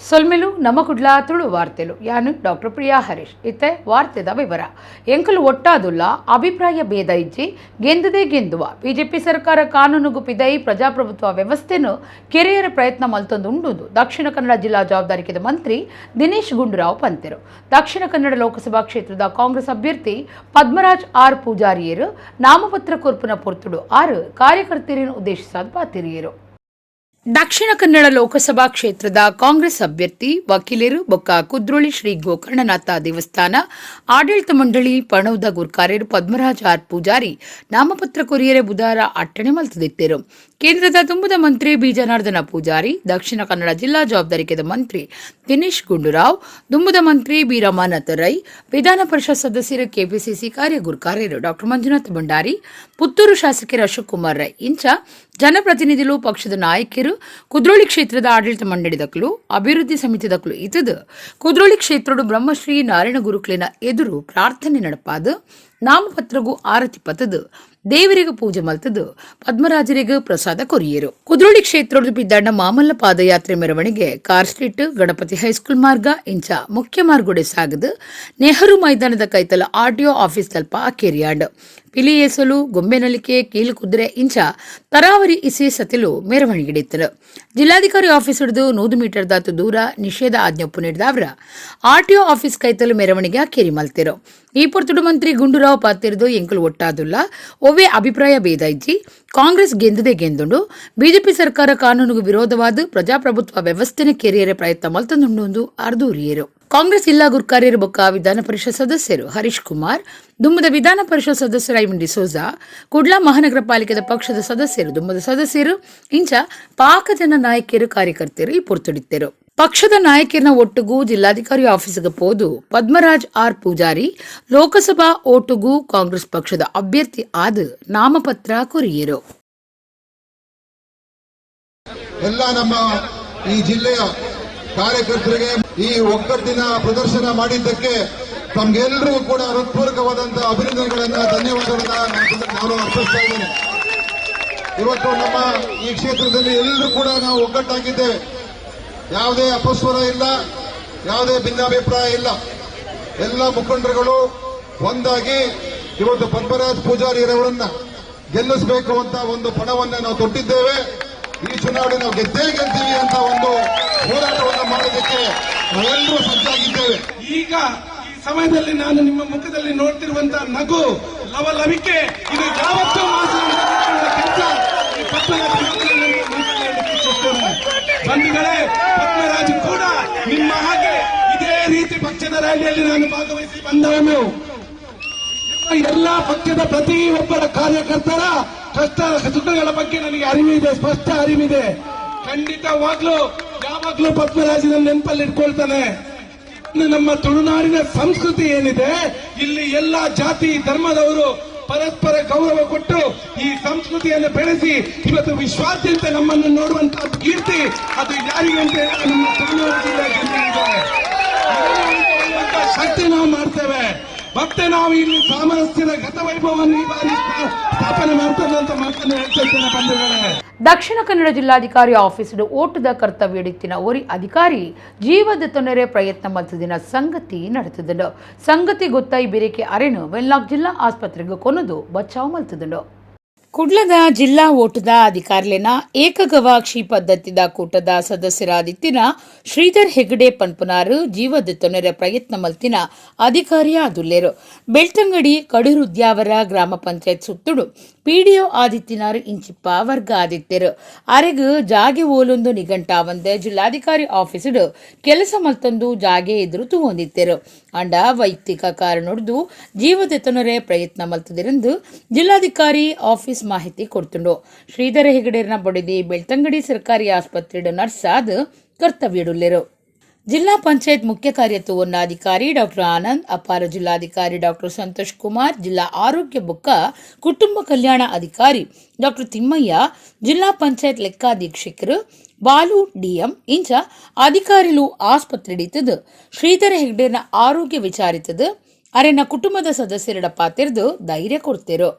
ಸೊಲ್ಮೆಲು ನಮ್ಮ ಕುಡ್ಲ ತುಳು ವಾರ್ತೆಲು. ಯಾನು ಡಾಕ್ಟರ್ ಪ್ರಿಯಾ ಹರೀಶ್. ಇತ್ತೆ ವಾರ್ತೆದ ವಿವರ. ಎಂಕಲು ಒಟ್ಟಾದುಲ್ಲ, ಅಭಿಪ್ರಾಯ ಭೇದ ಇಜ್ಜಿ, ಗೆಂದದೇ ಗೆಂದುವ. ಬಿಜೆಪಿ ಸರ್ಕಾರ ಕಾನೂನುಗು ಪಿದೈ ಪ್ರಜಾಪ್ರಭುತ್ವ ವ್ಯವಸ್ಥೆನು ಕೆರೆಯರ ಪ್ರಯತ್ನ ಮಲ್ತೊಂದು ಉಂಡುಂದು ದಕ್ಷಿಣ ಕನ್ನಡ ಜಿಲ್ಲಾ ಜವಾಬ್ದಾರಿಕೆದ ಮಂತ್ರಿ ದಿನೇಶ್ ಗುಂಡೂರಾವ್ ಪಂತೆರು. ದಕ್ಷಿಣ ಕನ್ನಡ ಲೋಕಸಭಾ ಕ್ಷೇತ್ರದ ಕಾಂಗ್ರೆಸ್ ಅಭ್ಯರ್ಥಿ ಪದ್ಮರಾಜ್ ಆರ್ ಪೂಜಾರಿಯರು ನಾಮಪತ್ರ ಕೊರ್ಪುನ ಪೊರ್ತುಡು ಆರು ಕಾರ್ಯಕರ್ತರನ್ನು ಉದ್ದೇಶಿಸಾದ ಪಾತಿರಿಯರು. ದಕ್ಷಿಣ ಕನ್ನಡ ಲೋಕಸಭಾ ಕ್ಷೇತ್ರದ ಕಾಂಗ್ರೆಸ್ ಅಭ್ಯರ್ಥಿ, ವಕೀಲರು ಬೊಕ್ಕ ಕುದ್ರೋಳಿ ಶ್ರೀ ಗೋಕರ್ಣನಾಥ ದೇವಸ್ಥಾನ ಆಡಳಿತ ಮಂಡಳಿ ಪಣವುದ ಗುರ್ಕಾರ್ಯರು ಪದ್ಮರಾಜ್ ಆರ್ ಪೂಜಾರಿ ನಾಮಪತ್ರ ಕೊರಿಯರೆ ಬುಧಾರ ಅಟ್ಟಣೆ ಮಲ್ತದಿತ್ತೆರು. ಕೇಂದ್ರದ ದುಂಬುದ ಮಂತ್ರಿ ಬಿ ಜನಾರ್ದನ ಪೂಜಾರಿ, ದಕ್ಷಿಣ ಕನ್ನಡ ಜಿಲ್ಲಾ ಜವಾಬ್ದಾರಿಕೆದ ಮಂತ್ರಿ ದಿನೇಶ್ ಗುಂಡೂರಾವ್, ದುಂಬುದ ಮಂತ್ರಿ ಬಿ ರಮಾನಾಥ ರೈ, ವಿಧಾನ ಪರಿಷತ್ ಸದಸ್ಯರು, ಕೆಪಿಸಿಸಿ ಕಾರ್ಯಗುರ್ಕಾರ್ಯರು ಡಾಕ್ಟರ್ ಮಂಜುನಾಥ್ ಭಂಡಾರಿ, ಪುತ್ತೂರು ಶಾಸಕರು ಅಶೋಕ್ ಕುಮಾರ್ ರೈ ಇಂಚ ಜನಪ್ರತಿನಿಧಿಲು, ಪಕ್ಷದ ನಾಯಕರು, ಕುದ್ರೋಳಿ ಕ್ಷೇತ್ರದ ಆಡಳಿತ ಮಂಡಳಿ ದಕ್ಲು, ಅಭಿವೃದ್ಧಿ ಸಮಿತಿ ದಕ್ಲು ಇತದು ಕುದ್ರೋಳಿ ಕ್ಷೇತ್ರಡು ಬ್ರಹ್ಮಶ್ರೀ ನಾರಾಯಣ ಗುರುಕ್ಲಿನ ಎದುರು ಪ್ರಾರ್ಥನೆ ನಡಪಾದು, ನಾಮಪತ್ರಗೂ ಆರತಿ ಪತದು, ದೇವರಿಗೆ ಪೂಜೆ ಮಲ್ತದು, ಪದ್ಮರಾಜರಿಗೆ ಪ್ರಸಾದ ಕೊರಿಯರು. ಕುದ್ರೋಳಿ ಕ್ಷೇತ್ರದ ಬಿದ್ದಣ್ಣ ಮಾಮಲ್ಲ ಪಾದಯಾತ್ರೆ ಮೆರವಣಿಗೆ car street, Ganapati high school ಮಾರ್ಗ ಇಂಚ ಮುಖ್ಯ ಮಾರ್ಗೊಡೆ ಸಾಗದು ನೆಹರು ಮೈದಾನದ ಕೈತಲ ಆರ್ಟಿಒ ಆಫೀಸ್ ತಲ್ಪ ಅಕೇರಿಯಾಂಡ್. ಪಿಲಿ ಏಸಲು, ಗೊಂಬೆ ನಲಿಕೆ, ಕೀಲು ಕುದುರೆ ಇಂಚ ತರಾವರಿ ಇಸೆ ಸತಿಲು ಮೆರವಣಿಗೆ. ಜಿಲ್ಲಾಧಿಕಾರಿ ಆಫೀಸ್ ಹಿಡಿದು 100 ಮೀಟರ್ ದಾತು ದೂರ ನಿಷೇಧ ಆಜ್ಞೆ ನೀಡಿದವರ ಆರ್ಟಿಒ ಆಫೀಸ್ ಕೈತಲು ಮೆರವಣಿಗೆ ಅಕೇರಿ ಮಲ್ತಿರು. ಈ ಪೊರ್ತುಡು ಮಂತ್ರಿ ಗುಂಡೂರಾವ್ ಪಾತಿರ್ದು, ಎಂಕುಲು ಒಟ್ಟಾದುಲ್ಲ, ಒವ್ವೆ ಅಭಿಪ್ರಾಯ ಭೇದ ಇಜ್ಜಿ, ಕಾಂಗ್ರೆಸ್ ಗೆಂದದೆ ಗೆಂದುಂಡು. ಬಿಜೆಪಿ ಸರ್ಕಾರ ಕಾನೂನಿಗೆ ವಿರೋಧವಾದ ಪ್ರಜಾಪ್ರಭುತ್ವ ವ್ಯವಸ್ಥೆನ ಕೆರಿಯರೆ ಪ್ರಯತ್ನ ಮಲ್ತೊಂದುಂಡು ಅರ್ದೂರಿಯರು. ಕಾಂಗ್ರೆಸ್ ಜಿಲ್ಲಾ ಗುರ್ಕಾರ್ಯರು ಬೊಕ್ಕ ವಿಧಾನ ಪರಿಷತ್ ಸದಸ್ಯರು ಹರೀಶ್ ಕುಮಾರ್, ದುಮ್ಮದ ವಿಧಾನ ಪರಿಷತ್ ಸದಸ್ಯರು ಐವನ್ ಡಿಸೋಜಾ, ಕುಡ್ಲಾ ಮಹಾನಗರ ಪಾಲಿಕೆದ ಪಕ್ಷದ ಸದಸ್ಯರು, ದುಮ್ಮದ ಸದಸ್ಯರು ಇಂಚ ಪಾಕ ಜನ ನಾಯಕಿಯರು, ಕಾರ್ಯಕರ್ತರು ಈ ಪೊರ್ತುಡಿತ್ತೆರು. ಪಕ್ಷದ ನಾಯಕಿಯರ ಒಟ್ಟುಗೂ ಜಿಲ್ಲಾಧಿಕಾರಿ ಆಫೀಸ್ಗೆ ಪೋದು ಪದ್ಮರಾಜ್ ಆರ್ ಪೂಜಾರಿ ಲೋಕಸಭಾ ಓಟುಗೂ ಕಾಂಗ್ರೆಸ್ ಪಕ್ಷದ ಅಭ್ಯರ್ಥಿ ಆದ ನಾಮಪತ್ರ ಕೊರಿಯರು. ಎಲ್ಲ ನಮ್ಮ ಈ ಜಿಲ್ಲೆಯ ಕಾರ್ಯಕರ್ತರಿಗೆ ಈ ಒಗ್ಗಟ್ಟಿನ ಪ್ರದರ್ಶನ ಮಾಡಿದ್ದಕ್ಕೆ ತಮ್ಗೆಲ್ಲರಿಗೂ ಕೂಡ ಹೃತ್ಪೂರ್ವಕವಾದಂತಹ ಅಭಿನಂದನೆಗಳನ್ನ, ಧನ್ಯವಾದಗಳನ್ನ ನಾನು ಅರ್ಪಿಸ್ತಾ ಇದ್ದೇನೆ. ಇವತ್ತು ನಮ್ಮ ಈ ಕ್ಷೇತ್ರದಲ್ಲಿ ಎಲ್ಲರೂ ಕೂಡ ನಾವು ಒಗ್ಗಟ್ಟಾಗಿದ್ದೇವೆ. ಯಾವುದೇ ಅಪಸ್ವರ ಇಲ್ಲ, ಯಾವುದೇ ಭಿನ್ನಾಭಿಪ್ರಾಯ ಇಲ್ಲ. ಎಲ್ಲ ಮುಖಂಡರುಗಳು ಒಂದಾಗಿ ಇವತ್ತು ಪದ್ಮರಾಜ್ ಪೂಜಾರಿರವರನ್ನ ಗೆಲ್ಲಿಸಬೇಕು ಅಂತ ಒಂದು ಪಣವನ್ನ ನಾವು ತೊಟ್ಟಿದ್ದೇವೆ. ಈ ಚುನಾವಣೆ ನಾವು ಗೆದ್ದೇ ಗೆಲ್ತೀವಿ ಅಂತ ಒಂದು ಹೋರಾಟವನ್ನು ಮಾಡೋದಕ್ಕೆ ನಾವೆಲ್ಲರೂ ಸಜ್ಜಾಗಿದ್ದೇವೆ. ಈಗ ಈ ಸಮಯದಲ್ಲಿ ನಾನು ನಿಮ್ಮ ಮುಖದಲ್ಲಿ ನೋಡ್ತಿರುವಂತಹ ನಗು, ಲವಲವಿಕೆ, ಇದು ಯಾವತ್ತೂ ಕೆಲಸ ಈ ಪದ್ಮರಾಜ್ ಮಾತನಾಡಲಿಕ್ಕೆ ಇಚ್ಛಿಸ್ತೇನೆ. ಬಂಧುಗಳೇ, ಪದ್ಮರಾಜ್ ಕೂಡ ನಿಮ್ಮ ಹಾಗೆ ಇದೇ ರೀತಿ ಪಕ್ಷದ ರ್ಯಾಲಿಯಲ್ಲಿ ನಾನು ಭಾಗವಹಿಸಿ ಬಂದವನು. ಎಲ್ಲಾ ಪಕ್ಷದ ಪ್ರತಿ ಒಬ್ಬರ ಕಾರ್ಯಕರ್ತರ ಕಷ್ಟ ಸುಖಗಳ ಬಗ್ಗೆ ನನಗೆ ಅರಿವಿದೆ, ಸ್ಪಷ್ಟ ಅರಿವಿದೆ. ಖಂಡಿತವಾಗ್ಲೂ ಯಾವಾಗ್ಲೂ ಪದ್ಮರಾಜನ ನೆನಪಲ್ಲಿ ಇಟ್ಕೊಳ್ತಾನೆ. ಇನ್ನು ನಮ್ಮ ತುಳುನಾಡಿನ ಸಂಸ್ಕೃತಿ ಏನಿದೆ, ಇಲ್ಲಿ ಎಲ್ಲಾ ಜಾತಿ ಧರ್ಮದವರು ಪರಸ್ಪರ ಗೌರವ ಕೊಟ್ಟು ಈ ಸಂಸ್ಕೃತಿಯನ್ನು ಬೆಳೆಸಿ ಇವತ್ತು ವಿಶ್ವಾದ್ಯಂತ ನಮ್ಮನ್ನು ನೋಡುವಂತಹ ಕೀರ್ತಿ ಅದು ಯಾರಿಗೆ ಅಂತ ಹೇಳಿದ್ರೆ ನಮ್ಮ ತುಳುನಾಡು ಜಿಲ್ಲೆಯ ಜನರಿಗೆ. ಇದನ್ನು ಉಳಿಸಿಕೊಳ್ಳುವಂತಹ ಶಕ್ತಿ ನಾವು ಮಾಡ್ತೇವೆ. ಮತ್ತೆ ನಾವು ಇಲ್ಲಿ ಸಾಮರಸ್ಯದ ಗತವೈಭವವನ್ನು ಈ ಬಾರಿ ಸ್ಥಾಪನೆ ಮಾಡ್ತೇವೆ ಅಂತ ಮಾತನ್ನು ಹೇಳ್ತಾ ಇದ್ದೇನೆ, ಬಂಧುಗಳೇ. ದಕ್ಷಿಣ ಕನ್ನಡ ಜಿಲ್ಲಾಧಿಕಾರಿ ಆಫೀಸ್ ಓಟದ ಕರ್ತವ್ಯ ಹಿಡಿತಿನ ಒರಿ ಅಧಿಕಾರಿ ಜೀವದ ತೊಂದರೆ ಪ್ರಯತ್ನ ಮಲ್ತದಿನ ಸಂಗತಿ ನಡೆತದುಂಡು. ಸಂಗತಿ ಗೊತ್ತಾಯಿ ಬೆರಿಕೆ ಅರೆನು ವೆನ್ಲಾಕ್ ಜಿಲ್ಲಾ ಆಸ್ಪತ್ರೆಗೆ ಕೊನದು ಬಚಾವ್ ಮಲ್ತದುಂಡು. ಕುಡ್ಲದ ಜಿಲ್ಲಾ ಓಟದ ಅಧಿಕಾರಿಲೇನ ಏಕಗವಾಕ್ಷಿ ಪದ್ಧತಿದ ಕೂಟದ ಸದಸ್ಯರಾದಿತ್ತಿನ ಶ್ರೀಧರ್ ಹೆಗಡೆ ಪನ್ಪುನಾರು ಜೀವದ ತೊನರೆ ಪ್ರಯತ್ನ ಮಲ್ತಿನ ಅಧಿಕಾರಿ ಆದುಲ್ಲೇರು. ಬೆಳ್ತಂಗಡಿ ಕಡಿರುದ್ಯಾವರ ಗ್ರಾಮ ಪಂಚಾಯತ್ ಸುತ್ತುಡು ಪಿಡಿಒ ಆದಿತ್ತಿನಾರು ಇಂಚಿಪ್ಪ ವರ್ಗ ಆದಿತ್ಯರು. ಅರೆಗು ಜಾಗೆ ಓಲೊಂದು ನಿಘಂಟಾವಂದೆ ಜಿಲ್ಲಾಧಿಕಾರಿ ಆಫೀಸುಡು ಕೆಲಸ ಮಲ್ತೊಂದು ಜಾಗೆ ಎದುರು ತೂವೊಂದಿತ್ತೆರು. ಅಂಡ ವೈಯಕ್ತಿಕ ಕಾರಣೊಡ್ದು ಜೀವದ ತೊನರೆ ಪ್ರಯತ್ನ ಮಲ್ತದಿರೆಂದು ಜಿಲ್ಲಾಧಿಕಾರಿ ಆಫೀಸ್ ಮಾಹಿತಿ ಕೊಡ್ತುಂಡು. ಶ್ರೀಧರ ಹೆಗಡೆರ್ನ ಬೊಡೆದಿ ಬೆಳ್ತಂಗಡಿ ಸರ್ಕಾರಿ ಆಸ್ಪತ್ರೆ ನರ್ಸ್ ಆದ್ ಕರ್ತವ್ಯಡುಲ್ಲೆರು. ಜಿಲ್ಲಾ ಪಂಚಾಯತ್ ಮುಖ್ಯ ಕಾರ್ಯತುವನ್ನಾಧಿಕಾರಿ ಡಾಕ್ಟರ್ ಆನಂದ್, ಅಪಾರ ಜಿಲ್ಲಾಧಿಕಾರಿ ಡಾಕ್ಟರ್ ಸಂತೋಷ್ ಕುಮಾರ್, ಜಿಲ್ಲಾ ಆರೋಗ್ಯ ಬೊಕ್ಕ ಕುಟುಂಬ ಕಲ್ಯಾಣ ಅಧಿಕಾರಿ ಡಾಕ್ಟರ್ ತಿಮ್ಮಯ್ಯ, ಜಿಲ್ಲಾ ಪಂಚಾಯತ್ ಲೆಕ್ಕಾಧೀಕ್ಷಕರು ಬಾಲು ಡಿಎಂ ಇಂಚ ಅಧಿಕಾರಿಲು ಆಸ್ಪತ್ರೆ ಹಿಡಿತದು ಶ್ರೀಧರ ಹೆಗ್ಡೆನ ಆರೋಗ್ಯ ವಿಚಾರಿತದು ಅರೆನ ಕುಟುಂಬದ ಸದಸ್ಯರಡ ಪಾತಿರ್ದು ಧೈರ್ಯ ಕೊಡ್ತಿರು.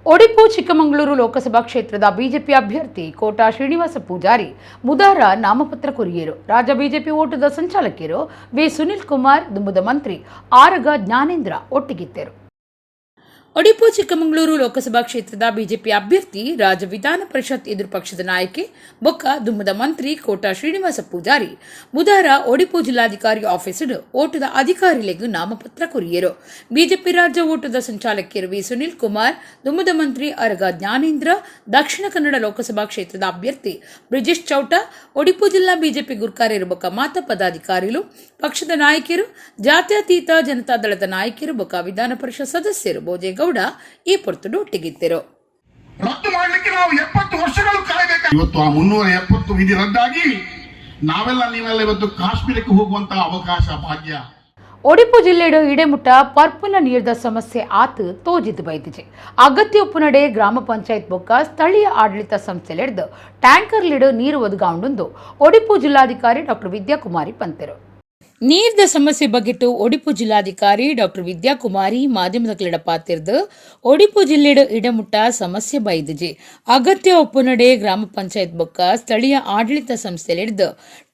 Odipu Chikkamagaluru Lok Sabha ಕ್ಷೇತ್ರದ ಬಿಜೆಪಿ ಅಭ್ಯರ್ಥಿ ಕೋಟಾ ಶ್ರೀನಿವಾಸ ಪೂಜಾರಿ ಬುಧವಾರ ನಾಮಪತ್ರ ಕೊರಿಯರು. ರಾಜ್ಯ ಬಿಜೆಪಿ ಓಟದ ಸಂಚಾಲಕರು ವಿ ಸುನಿಲ್ ಕುಮಾರ್, ದುಂಬುದ ಮಂತ್ರಿ ಆರಗ ಜ್ಞಾನೇಂದ್ರ ಒಟ್ಟಿಗಿದ್ದರು. ಒಡಿಪು ಚಿಕ್ಕಮಗಳೂರು ಲೋಕಸಭಾ ಕ್ಷೇತ್ರದ ಬಿಜೆಪಿ ಅಭ್ಯರ್ಥಿ ರಾಜ್ಯ ವಿಧಾನ ಪರಿಷತ್ ಎದುರು ಪಕ್ಷದ ನಾಯಕಿ ಬೊಕ್ಕ ದುಮ್ಮದ ಮಂತ್ರಿ ಕೋಟಾ ಶ್ರೀನಿವಾಸ ಪೂಜಾರಿ ಬುಧವಾರ ಒಡಿಪು ಜಿಲ್ಲಾಧಿಕಾರಿ ಆಫೀಸುಡು ಓಟದ ಅಧಿಕಾರಿಗಳಿಗೂ ನಾಮಪತ್ರ ಕೊರಿಯರು. ಬಿಜೆಪಿ ರಾಜ್ಯ ಓಟದ ಸಂಚಾಲಕಿಯರು ವಿ ಸುನಿಲ್ ಕುಮಾರ್, ದುಮ್ಮದ ಮಂತ್ರಿ ಅರಗ ಜ್ಞಾನೇಂದ್ರ, ದಕ್ಷಿಣ ಕನ್ನಡ ಲೋಕಸಭಾ ಕ್ಷೇತ್ರದ ಅಭ್ಯರ್ಥಿ ಬ್ರಿಜೇಶ್ ಚೌಟ, ಒಡಿಪು ಜಿಲ್ಲಾ ಬಿಜೆಪಿ ಗುರ್ಕಾರ್ಯರು ಬೊಕ್ಕ ಮಾತ ಪದಾಧಿಕಾರಿಗಳು, ಪಕ್ಷದ ನಾಯಕಿಯರು, ಜಾತ್ಯತೀತ ಜನತಾದಳದ ನಾಯಕಿಯರು ಬೊಕ್ಕ ವಿಧಾನ ಪರಿಷತ್ ಸದಸ್ಯರು ಭೋಜೇಗೌಡ ಈ ಪೊರ್ತುಡು ಒಟ್ಟಿಗಿದ್ದರು. ರದ್ದು ಮಾಡಲಿಕ್ಕೆ ನಾವು 70 ವರ್ಷಗಳು ಕಾಯಬೇಕು. ಇವತ್ತು ಆ 370 ವಿಧಿ ರದ್ದಾಗಿ ನಾವೆಲ್ಲ ನೀವೆಲ್ಲ ಇವತ್ತು ಕಾಶ್ಮೀರಕ್ಕೆ ಹೋಗುವಂತಹ ಅವಕಾಶ ಭಾಗ್ಯ. ಒಡಿಪು ಜಿಲ್ಲೆಡು ಇಡೆಮುಟ್ಟ ಪರ್ಪುನ ನೀರ್ದ ಸಮಸ್ಯೆ ಆತು ತೋಜಿದ್ದು ಬೈದಿಜೆ. ಅಗತ್ಯ ಉಪ್ಪುನಡೆ ಗ್ರಾಮ ಪಂಚಾಯತ್ ಬೊಕ್ಕ ಸ್ಥಳೀಯ ಆಡಳಿತ ಸಂಸ್ಥೆಲೆಡ್ದು ಟ್ಯಾಂಕರ್ ಲಿಡು ನೀರು ಒದಗಾವುಂಡು ಒಡಿಪು ಜಿಲ್ಲಾಧಿಕಾರಿ ಡಾಕ್ಟರ್ ವಿದ್ಯಾಕುಮಾರಿ ಪಂತೆರು. ನೀರ್ದ ಸಮಸ್ಯೆ ಬಗ್ಗೆಟ್ಟು ಒಡಿಪು ಜಿಲ್ಲಾಧಿಕಾರಿ ಡಾಕ್ಟರ್ ವಿದ್ಯಾಕುಮಾರಿ ಮಾಧ್ಯಮದ ಕ್ರೀಡ ಪಾತಿರ್ದು ಒಡಿಪು ಜಿಲ್ಲೆಡು ಇಡಮುಟ್ಟ ಸಮಸ್ಯೆ ಬೈದಿಜೆ. ಅಗತ್ಯ ಒಪ್ಪುನಡೆ ಗ್ರಾಮ ಪಂಚಾಯತ್ ಬೊಕ್ಕ ಸ್ಥಳೀಯ ಆಡಳಿತ ಸಂಸ್ಥೆಲಿಡ್ದು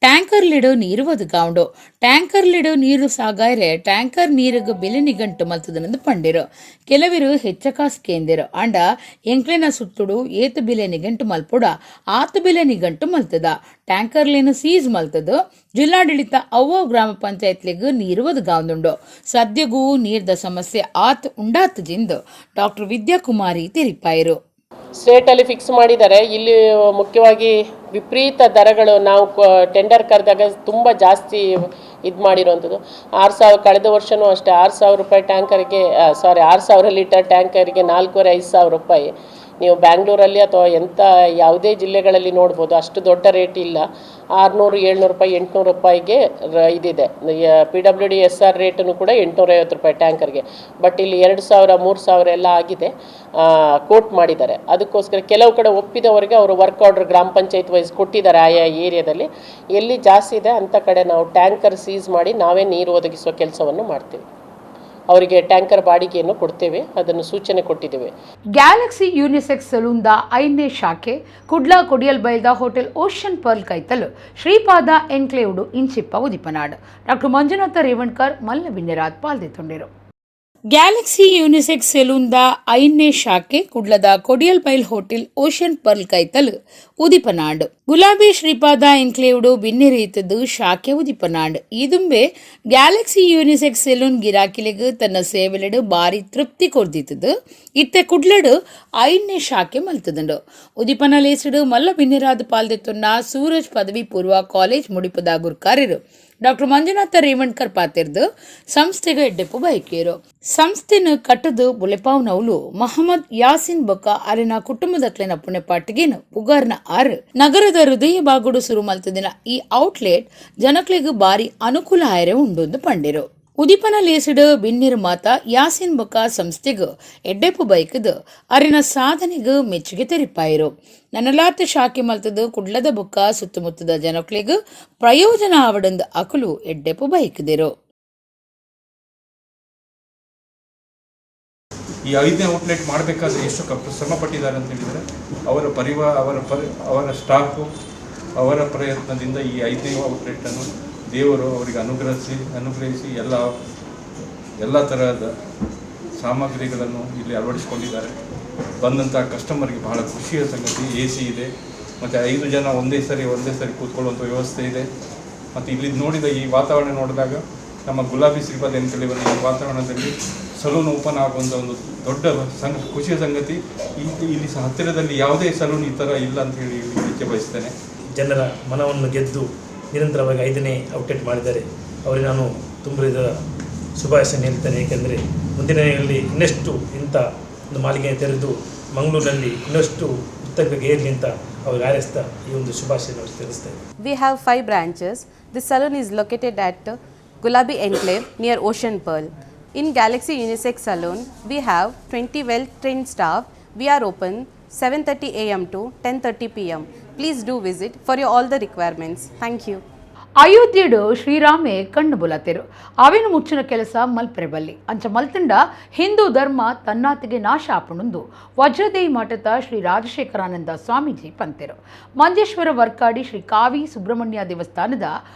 ಟ್ಯಾಂಕರ್ ಲಿಡು ನೀರು ಒದಗಾವುಂಡು. ಟ್ಯಾಂಕರ್ ಲಿಡು ನೀರು ಸಾಗಾಯ್ರೆ ಟ್ಯಾಂಕರ್ ನೀರಿಗೆ ಬೆಲೆ ನಿಗಂಟು ಮಲ್ತದನಂದು ಪಂಡಿರು. ಕೆಲವರು ಹೆಚ್ಚ ಕಾಸು ಕೇಂದಿರು. ಅಂಡ ಎಂಕ್ಲೆನ ಸುತ್ತುಡು ಏತು ಬೆಲೆ ನಿಗಂಟು ಮಲ್ಪುಡ ಆತು ಬೆಲೆ ನಿಗಂಟು ಮಲ್ತದ. ಟ್ಯಾಂಕರ್ಲೇನು ಸೀಸ್ ಮಲ್ತದು ಜಿಲ್ಲಾಡಳಿತ ಅವ್ವ ಗ್ರಾಮ ಪಂಚಾಯತ್ಲಿಗ್ ನೀರು ಒದಗಾವುಂಡು. ಸದ್ಯಗೂ ನೀರ್ದ ಸಮಸ್ಯೆ ಆತ್ ಉಂಡಾತ್ ಜಿಂದು ಡಾಕ್ಟರ್ ವಿದ್ಯಾಕುಮಾರಿ ತೆರಿಪಾಯರು. ಸ್ಟೇಟಲ್ಲಿ ಫಿಕ್ಸ್ ಮಾಡಿದ್ದಾರೆ. ಇಲ್ಲಿ ಮುಖ್ಯವಾಗಿ ವಿಪರೀತ ದರಗಳು. ನಾವು ಟೆಂಡರ್ ಕರೆದಾಗ ತುಂಬ ಜಾಸ್ತಿ ಇದು ಮಾಡಿರುವಂಥದ್ದು. 6,000, ಕಳೆದ ವರ್ಷವೂ ಅಷ್ಟೇ, 6,000 ರೂಪಾಯಿ ಟ್ಯಾಂಕರ್ಗೆ, ಸಾರಿ, 6,000 ಲೀಟರ್ ಟ್ಯಾಂಕರ್ಗೆ 4,500-5 ಸಾವಿರ ರೂಪಾಯಿ. ನೀವು ಬ್ಯಾಂಗ್ಳೂರಲ್ಲಿ ಅಥವಾ ಎಂಥ ಯಾವುದೇ ಜಿಲ್ಲೆಗಳಲ್ಲಿ ನೋಡ್ಬೋದು, ಅಷ್ಟು ದೊಡ್ಡ ರೇಟ್ ಇಲ್ಲ. 600, 700 ರೂಪಾಯಿ, 800 ರೂಪಾಯಿಗೆ ಇದಿದೆ. ಪಿಡಬ್ಲ್ಯೂಡಿ ಎಸ್ಆರ್ ರೇಟನ್ನು ಕೂಡ 850 ರೂಪಾಯಿ ಟ್ಯಾಂಕರ್ಗೆ. ಬಟ್ ಇಲ್ಲಿ 2,000, 3,000 ಎಲ್ಲ ಆಗಿದೆ, ಕೋಟ್ ಮಾಡಿದ್ದಾರೆ. ಅದಕ್ಕೋಸ್ಕರ ಕೆಲವು ಕಡೆ ಒಪ್ಪಿದವರಿಗೆ ಅವರು ವರ್ಕ್ ಆರ್ಡರ್ ಗ್ರಾಮ ಪಂಚಾಯತ್ ವೈಸ್ ಕೊಟ್ಟಿದ್ದಾರೆ. ಆಯಾ ಏರಿಯಾದಲ್ಲಿ ಎಲ್ಲಿ ಜಾಸ್ತಿ ಇದೆ ಅಂಥ ಕಡೆ ನಾವು ಟ್ಯಾಂಕರ್ ಸೀಸ್ ಮಾಡಿ ನಾವೇ ನೀರು ಒದಗಿಸುವ ಕೆಲಸವನ್ನು ಮಾಡ್ತೀವಿ. ಅವರಿಗೆ ಟ್ಯಾಂಕರ್ ಬಾಡಿಗೆಯನ್ನು ಕೊಡ್ತೇವೆ, ಅದನ್ನು ಸೂಚನೆ ಕೊಟ್ಟಿದ್ದೇವೆ. ಗ್ಯಾಲಕ್ಸಿ ಯೂನಿಸೆಕ್ಸ್ ಸಲೂನ್ದ ಐದನೇ ಶಾಖೆ Kudla Kodiyal ಬೈಲ್ದ hotel ocean pearl ಕೈತಲ್ ಶ್ರೀಪಾದ ಎನ್ಕ್ಲೇವ್ಡು ಇಂಚಿಪ್ಪ ಉದಿಪನಾಡ್. ಡಾಕ್ಟರ್ ಮಂಜುನಾಥ ರೇವಣ್ಕರ್ ಮಲ್ಲ ಬಿನ್ನೆರಾದ್ ಪಾಲ್ದೆತೊಂಡಿರು. ಗ್ಯಾಲಕ್ಸಿ ಯೂನಿಸೆಕ್ಸ್ ಸೆಲೂನ್ದ ಐದನೇ ಶಾಖೆ ಕುಡ್ಲದ ಕೊಡಿಯಲ್ ಬೈಲ್ hotel ocean pearl ಕೈತಲ್ ಉದಿಪನಾಂಡ್. ಗುಲಾಬಿ ಶ್ರೀಪಾದ ಎನ್ಕ್ಲೇವ್ಡು ಬಿನ್ನೆರೆಯುತ್ತದ್ದು ಶಾಖೆ ಉದಿಪನಾಂಡ್. ಈದುಂಬೆ Galaxy unisex salon ಗಿರಾಕಿಲಿಗ್ ತನ್ನ ಸೇವೆಲೆಡು ಬಾರಿ ತೃಪ್ತಿ ಕೊರ್ದಿತ್ತದು ಇತ್ತೆ ಕುಡ್ಲಡು ಐದನೇ ಶಾಖೆ ಮಲ್ತದಂಡು. ಉದಿಪನ ಲೇಸುಡು ಮಲ್ಲ ಬಿನ್ನೆರಾದ್ ಪಾಲ್ದೆತ್ತುನ್ನ ಸೂರಜ್ ಪದವಿ ಪೂರ್ವ ಕಾಲೇಜ್ ಮುಡಿಪದ ಗುರ್ಕಾರ್ಯರು ಡಾಕ್ಟರ್ ಮಂಜುನಾಥ ರೇವಣ್ಕರ್ ಪಾತಿರ್ದು ಸಂಸ್ಥೆಗೆ ಎಡ್ಡೆಪ್ಪು ಬಯಕಿಯರು. ಸಂಸ್ಥೆನ ಕಟ್ಟದು ಬುಲೆಪಾವ್ನವ್ಲು ಮಹಮ್ಮದ್ ಯಾಸಿನ್ ಬೊಕ್ಕ ಅರೆನ ಕುಟುಂಬದಕ್ಲೆನ ಪುಣೆಪಾಟಿಗೇನು ಪುಗಾರ್ನ ಆರು. ನಗರದ ಹೃದಯ ಬಾಗುಡು ಸುರು ಮಲ್ತದಿನ ಈ ಔಟ್ಲೆಟ್ ಜನಕ್ಲೆಗ್ ಬಾರಿ ಅನುಕೂಲ ಆಯರೆ ಉಂಡೊಂದು ಪಂಡಿರು. ಉದಿಪನ ಲೇಸಿಡು ಬಿನ್ನಿರು ಮಾತ ಯಾಸಿನ್ ಬೊಕ್ಕ ಸಂಸ್ಥೆಗ್ ಎಡ್ಡೆಪ್ಪು ಬೈಕದ್ ಅರಿನ ಸಾಧನೆಗ್ ಮೆಚ್ಚುಗೆ ತೆರಿಪಾಯಿರು. ನನಲಾತ ಶಾಖೆ ಮಲ್ತದು ಕುಡ್ಲದ ಬೊಕ್ಕ ಸುತ್ತಮುತ್ತದ ಜನಕ್ಲೆಗ್ ಪ್ರಯೋಜನ ಆವಡಂದು ಅಕುಲು ಎಡ್ಡೆಪ್ಪು ಬೈಕದಿರು. ಈ ಐದನೇ ಔಟ್ಲೆಟ್ ಮಾಡಬೇಕಾದ್ರೆ ಎಷ್ಟು ಶ್ರಮ ಪಟ್ಟಿದ್ದಾರೆ ಅಂತ ಹೇಳಿದರೆ, ಅವರ ಪರಿವಾರ, ಅವರ ಸ್ಟಾಫು, ಅವರ ಪ್ರಯತ್ನದಿಂದ ಈ ಐದನೇ ಔಟ್ಲೆಟನ್ನು ದೇವರು ಅವರಿಗೆ ಅನುಗ್ರಹಿಸಿ ಅನುಗ್ರಹಿಸಿ ಎಲ್ಲ ಎಲ್ಲ ತರಹದ ಸಾಮಗ್ರಿಗಳನ್ನು ಇಲ್ಲಿ ಅಳವಡಿಸಿಕೊಂಡಿದ್ದಾರೆ. ಬಂದಂಥ ಕಸ್ಟಮರ್ಗೆ ಬಹಳ ಖುಷಿಯ ಸಂಗತಿ. ಎಸಿ ಇದೆ ಮತ್ತು ಐದು ಜನ ಒಂದೇ ಸರಿ ಕೂತ್ಕೊಳ್ಳುವಂಥ ವ್ಯವಸ್ಥೆ ಇದೆ. ಮತ್ತು ಇಲ್ಲಿ ನೋಡಿದ ಈ ವಾತಾವರಣ ನೋಡಿದಾಗ, ನಮ್ಮ ಗುಲಾಬಿ ಶ್ರೀಪಾದ ಎನ್ಕ್ಲೇವಲ್ಲಿ ಈ ವಾತಾವರಣದಲ್ಲಿ ಸಲೂನ್ ಓಪನ್ ಆಗುವಂಥ ಒಂದು ದೊಡ್ಡ ಖುಷಿಯ ಸಂಗತಿ. ಇಲ್ಲಿ ಸಹ ಹತ್ತಿರದಲ್ಲಿ ಯಾವುದೇ ಸಲೂನ್ ಈ ಥರ ಇಲ್ಲ ಅಂತ ಹೇಳಿ ಹೇಳಲಿಕ್ಕೆ ಬಯಸ್ತೇನೆ. ಜನರ ಮನವನ್ನು ಗೆದ್ದು ನಿರಂತರವಾಗಿ ಐದನೇ ಔಟ್ಲೆಟ್ ಮಾಡಿದ್ದಾರೆ. ಅವರಿಗೆ ನಾನು ತುಂಬ ಶುಭಾಶಯ ಹೇಳ್ತೇನೆ. ಏಕೆಂದರೆ ಮುಂದಿನ ದಿನಗಳಲ್ಲಿ ಇನ್ನಷ್ಟು ಇಂಥ ಒಂದು ಮಾಲಿಗೆ ತೆರೆದು ಮಂಗಳೂರಿನಲ್ಲಿ ಇನ್ನಷ್ಟು ಉತ್ತಮಕ್ಕೆ ಏರಲಿ ಅಂತ ಅವ್ರಿಗೆ ಹಾರೈಸ್ತಾ ಈ ಒಂದು ಶುಭಾಶಯವನ್ನು ತಿಳಿಸ್ತೇನೆ. We have five branches. The salon is located at Gulabi Enclave near Ocean Pearl. In Galaxy Unisex Salon, we have 20 well-trained staff. We are open 7:30 a.m. to 10:30 p.m. Please do visit for your all the requirements. Thank you. ಅಯೋಧ್ಯೆಡು ಶ್ರೀರಾಮೆ ಕಣ್ಣು ಬುಲತೆರು ಅವೇನು ಮುಚ್ಚಿನ ಕೆಲಸ ಮಲ್ಪರೆ ಬಲ್ಲಿ ಅಂಚ ಮಲ್ತಂಡ ಹಿಂದೂ ಧರ್ಮ ತನ್ನಾತಿಗೆ ನಾಶ ಆಪಣುಂದು ವಜ್ರದೇಯಿ ಮಠದ ಶ್ರೀ ರಾಜಶೇಖರಾನಂದ ಸ್ವಾಮೀಜಿ ಪಂತೆರು. ಮಂಜೇಶ್ವರ ವರ್ಕಾಡಿ ಶ್ರೀ ಕಾವಿ ಸುಬ್ರಹ್ಮಣ್ಯ ದೇವಸ್ಥಾನದ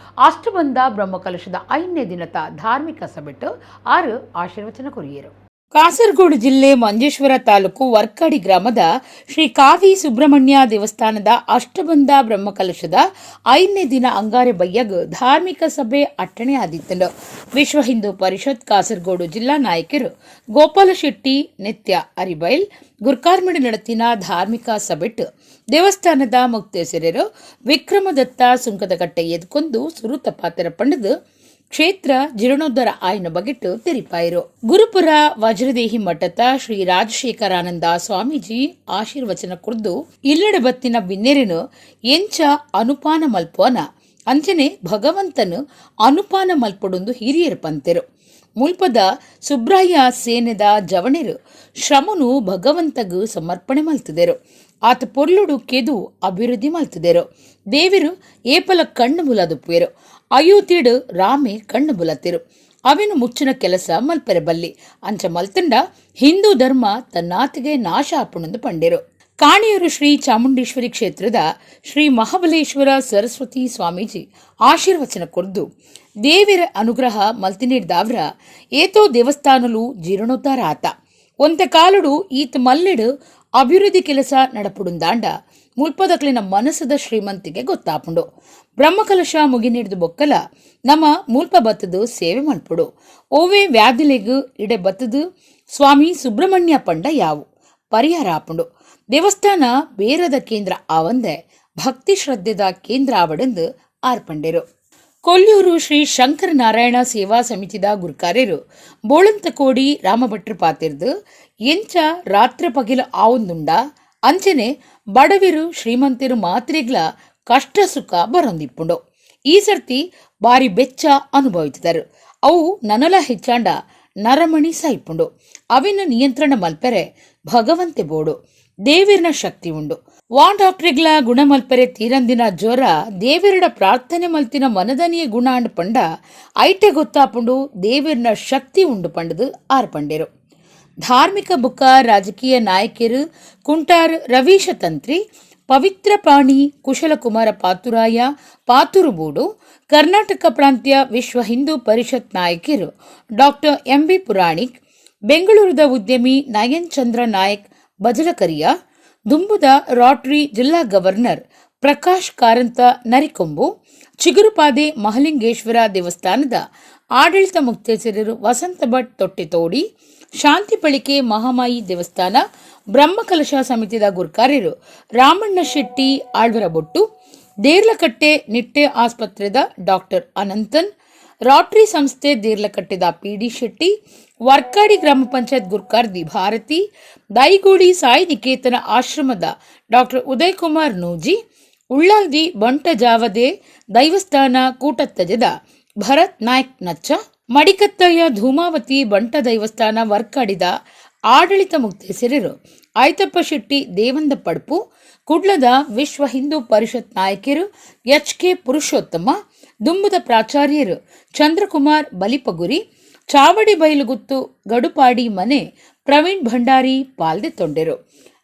ಅಷ್ಟಬಂಧ ಬ್ರಹ್ಮಕಲಶದ 5ನೇ ದಿನದ ಧಾರ್ಮಿಕ ಸಭೆಟ್ಟು 6 ಆಶೀರ್ವಚನ ಕೊರಿಯರು. ಕಾಸರಗೋಡು ಜಿಲ್ಲೆ ಮಂಜೇಶ್ವರ ತಾಲೂಕು ವರ್ಕಾಡಿ ಗ್ರಾಮದ ಶ್ರೀ ಕಾವಿ ಸುಬ್ರಹ್ಮಣ್ಯ ದೇವಸ್ಥಾನದ ಅಷ್ಟಬಂಧ ಬ್ರಹ್ಮಕಲಶದ 5ನೇ ದಿನ ಅಂಗಾರೆ ಬಯ್ಯಗ್ ಧಾರ್ಮಿಕ ಸಭೆ ಅಟ್ಟಣೆ ಆದಿತ್ತನು. ವಿಶ್ವ ಹಿಂದೂ ಪರಿಷತ್ ಕಾಸರಗೋಡು ಜಿಲ್ಲಾ ನಾಯಕರು ಗೋಪಾಲ ಶೆಟ್ಟಿ ನಿತ್ಯ ಅರಿಬೈಲ್ ಗುರ್ಕಾರ್ಮಿಡಿ ನಡತಿನ ಧಾರ್ಮಿಕ ಸಭೆಟ್ಟು ದೇವಸ್ಥಾನದ ಮುಕ್ತೇಸರರು ವಿಕ್ರಮದತ್ತ ಸುಂಕದಕಟ್ಟೆ ಎದ್ಕೊಂಡು ಸುರುತ ಪಾತ್ರ ಪಂಡದು ಕ್ಷೇತ್ರ ಜೀರ್ಣೋದ್ಧಾರ ಆಯ್ನ ಬಗೆಟ್ಟು ತೆರಿಪಾಯಿರು. ಗುರುಪುರ ವಜ್ರದೇಹಿ ಮಠದ ಶ್ರೀ ರಾಜಶೇಖರಾನಂದ ಸ್ವಾಮೀಜಿ ಆಶೀರ್ವಚನ ಕುರ್ದು ಇಲ್ಲಡ ಬತ್ತಿನ ಬಿನ್ನೆರೆನು ಎಂಚ ಅನುಪಾನ ಮಲ್ಪೋನ ಅಂಚನೆ ಭಗವಂತನು ಅನುಪಾನ ಮಲ್ಪಡೊಂದು ಹಿರಿಯರು ಪಂತೆರು. ಮುಲ್ಪದ ಸುಬ್ರಾಯ ಸೇನೆದ ಜವಣೆರು ಶ್ರಮನು ಭಗವಂತಗು ಸಮರ್ಪಣೆ ಮಲ್ತದೆರು. ಆತ ಪೊರ್ಲುಡು ಕೆದು ಅಭಿವೃದ್ಧಿ ಮಲ್ತದೆರು. ದೇವರು ಏಪಲ ಕಣ್ಣು ಮುಲದುಪ್ಪುವೆರು. ಅಯೋಧ್ಯೆಡು ರಾಮೆ ಕಣ್ಣು ಬುಲತಿರು. ಅವೇನು ಮುಚ್ಚಿನ ಕೆಲಸ ಮಲ್ಪೆರೆ ಬಲ್ಲಿ ಅಂಚ ಮಲ್ತಂಡ ಹಿಂದೂ ಧರ್ಮ ತನ್ನಾತಿಗೆ ನಾಶ ಆಪಣಂದು ಪಂಡೆರು. ಕಾಣಿಯೂರು ಶ್ರೀ ಚಾಮುಂಡೇಶ್ವರಿ ಕ್ಷೇತ್ರದ ಶ್ರೀ ಮಹಾಬಲೇಶ್ವರ ಸರಸ್ವತಿ ಸ್ವಾಮೀಜಿ ಆಶೀರ್ವಚನ ಕೊರ್ದು ದೇವಿರ ಅನುಗ್ರಹ ಮಲ್ತಿನಿಡ್ದಾವ್ರ ಏತೋ ದೇವಸ್ಥಾನಲು ಜೀರ್ಣೋದ್ಧಾರ ಆತ. ಒಂತ ಕಾಲುಡು ಈತ ಮಲ್ಲಿಡು ಅಭಿವೃದ್ಧಿ ಕೆಲಸ ನಡಪುಡುಂದಾಂಡ ಮುಲ್ಪದಕ್ಲಿನ ಮನಸ್ಸದ ಶ್ರೀಮಂತಿಗೆ ಗೊತ್ತಾಪುಂಡು. ಬ್ರಹ್ಮಕಲಶ ಮುಗಿನಿಡ್ದು ಬೊಕ್ಕಲ ನಮ್ಮ ಮುಲ್ಪ ಬತ್ತದು ಸೇವೆ ಮಲ್ಪುಡು. ಓವೇ ವ್ಯಾಧಿಲೆಗು ಇಡೆ ಬತ್ತದು ಸ್ವಾಮಿ ಸುಬ್ರಹ್ಮಣ್ಯ ಪಂಡ ಯಾವು ಪರಿಹಾರ ಆಪುಂಡು. ದೇವಸ್ಥಾನ ಬೇರದ ಕೇಂದ್ರ ಆವಂದೆ ಭಕ್ತಿ ಶ್ರದ್ಧೆದ ಕೇಂದ್ರ ಆವಡೆಂದು ಆರ್ಪಂಡೆರು. ಕೊಲ್ಲೂರು ಶ್ರೀ ಶಂಕರನಾರಾಯಣ ಸೇವಾ ಸಮಿತಿದ ಗುರುಕಾರ್ಯರು ಬೋಳಂತಕೋಡಿ ರಾಮಭಟ್ರು ಪಾತಿರ್ದು ಎಂಚ ರಾತ್ರಿ ಪಗಿಲ ಆವೊಂದುಂಡ ಅಂಚನೆ ಬಡವಿರು ಶ್ರೀಮಂತಿರು ಮಾತ್ರೆಗ್ಲ ಕಷ್ಟ ಸುಖ ಬರೊಂದಿಪ್ಪುಂಡು. ಈ ಸರ್ತಿ ಬಾರಿ ಬೆಚ್ಚ ಅನುಭವಿಸಿದರು. ಅವು ನನಲ ಹೆಚ್ಚಾಂಡ ನರಮಣಿ ಸಾಯ್ಪುಂಡು. ಅವಿನ ನಿಯಂತ್ರಣ ಮಲ್ಪೆರೆ ಭಗವಂತೆ ಬೋಡು ದೇವಿರ್ನ ಶಕ್ತಿ ಉಂಡು. ವಾ ಡಾಕ್ಟ್ರಿಗ್ಲ ಗುಣ ಮಲ್ಪೆರೆ ತೀರಂದಿನ ಜ್ವರ ದೇವಿರಡ ಪ್ರಾರ್ಥನೆ ಮಲ್ತಿನ ಮನದನಿಯ ಗುಣ ಅಂಡ್ ಪಂಡ ಐಟೆ ಗೊತ್ತಾಪುಂಡು ದೇವಿರ್ನ ಶಕ್ತಿ ಉಂಡು ಪಂಡದು ಆರ್ಪಂಡೆರು. ಧಾರ್ಮಿಕ ಬುಕ್ಕ ರಾಜಕೀಯ ನಾಯಕರು ಕುಂಟಾರ್ ರವೀಶ ತಂತ್ರಿ, ಪವಿತ್ರ ಪಾಣಿ ಕುಶಲಕುಮಾರ ಪಾತುರಾಯ ಪಾತುರುಬೂಡು, ಕರ್ನಾಟಕ ಪ್ರಾಂತ್ಯ ವಿಶ್ವ ಹಿಂದೂ ಪರಿಷತ್ ನಾಯಕರು ಡಾಕ್ಟರ್ ಎಂಬಿ ಪುರಾಣಿಕ್, ಬೆಂಗಳೂರದ ಉದ್ಯಮಿ ನಯನ್ ಚಂದ್ರ ನಾಯಕ್ ಬಜಲಕರಿಯ, ದುಂಬುದ ರಾಟ್ರಿ ಜಿಲ್ಲಾ ಗವರ್ನರ್ ಪ್ರಕಾಶ್ ಕಾರಂತ ನರಿಕೊಂಬು, ಚಿಗುರುಪಾದೆ ಮಹಲಿಂಗೇಶ್ವರ ದೇವಸ್ಥಾನದ ಆಡಳಿತ ಮುಕ್ತೇಸರರು ವಸಂತ ಭಟ್ ತೊಟ್ಟಿತೋಡಿ, ಶಾಂತಿಪಳಿಕೆ ಮಹಾಮಾಯಿ ದೇವಸ್ಥಾನ ಬ್ರಹ್ಮಕಲಶ ಸಮಿತಿದ ಗುರ್ಕಾರ್ಯರು ರಾಮಣ್ಣ ಶೆಟ್ಟಿ ಆಳ್ವರಬೊಟ್ಟು, ದೇರ್ಲಕಟ್ಟೆ ನಿಟ್ಟೆ ಆಸ್ಪತ್ರೆದ ಡಾಕ್ಟರ್ ಅನಂತನ್, ರಾಟ್ರಿ ಸಂಸ್ಥೆ ದೇರ್ಲಕಟ್ಟೆದ ಪಿಡಿ ಶೆಟ್ಟಿ, ವರ್ಕಾಡಿ ಗ್ರಾಮ ಪಂಚಾಯತ್ ಗುರ್ಕಾರ್ದಿ ಭಾರತಿ, ದೈಗೂಡಿ ಸಾಯಿ ನಿಕೇತನ ಆಶ್ರಮದ ಡಾಕ್ಟರ್ ಉದಯ್ ಕುಮಾರ್ ನೂಜಿ, ಉಳ್ಳಾಲ್ದಿ ಬಂಟಜಾವದೆ ದೈವಸ್ಥಾನ ಕೂಟತ್ತಜದ ಭರತ್ ನಾಯ್ಕ್ ನಚ್ಚ, ಮಡಿಕತ್ತಯ್ಯ ಧೂಮಾವತಿ ಬಂಟ ದೈವಸ್ಥಾನ ವರ್ಕಾಡಿದ ಆಡಳಿತ ಮುಕ್ತೇಸರರು ಆಯ್ತಪ್ಪ ಶೆಟ್ಟಿ ದೇವಂದ ಪಡ್ಪು, ಕುಡ್ಲದ ವಿಶ್ವ ಹಿಂದೂ ಪರಿಷತ್ ನಾಯಕರು ಎಚ್ ಕೆ ಪುರುಷೋತ್ತಮ, ದುಂಬುದ ಪ್ರಾಚಾರ್ಯರು ಚಂದ್ರಕುಮಾರ್ ಬಲಿಪಗುರಿ, ಚಾವಡಿ ಬೈಲುಗುತ್ತು ಗಡುಪಾಡಿ ಮನೆ ಪ್ರವೀಣ್ ಭಂಡಾರಿ ಪಾಲ್ದೆ ತೊಂಡೆರು.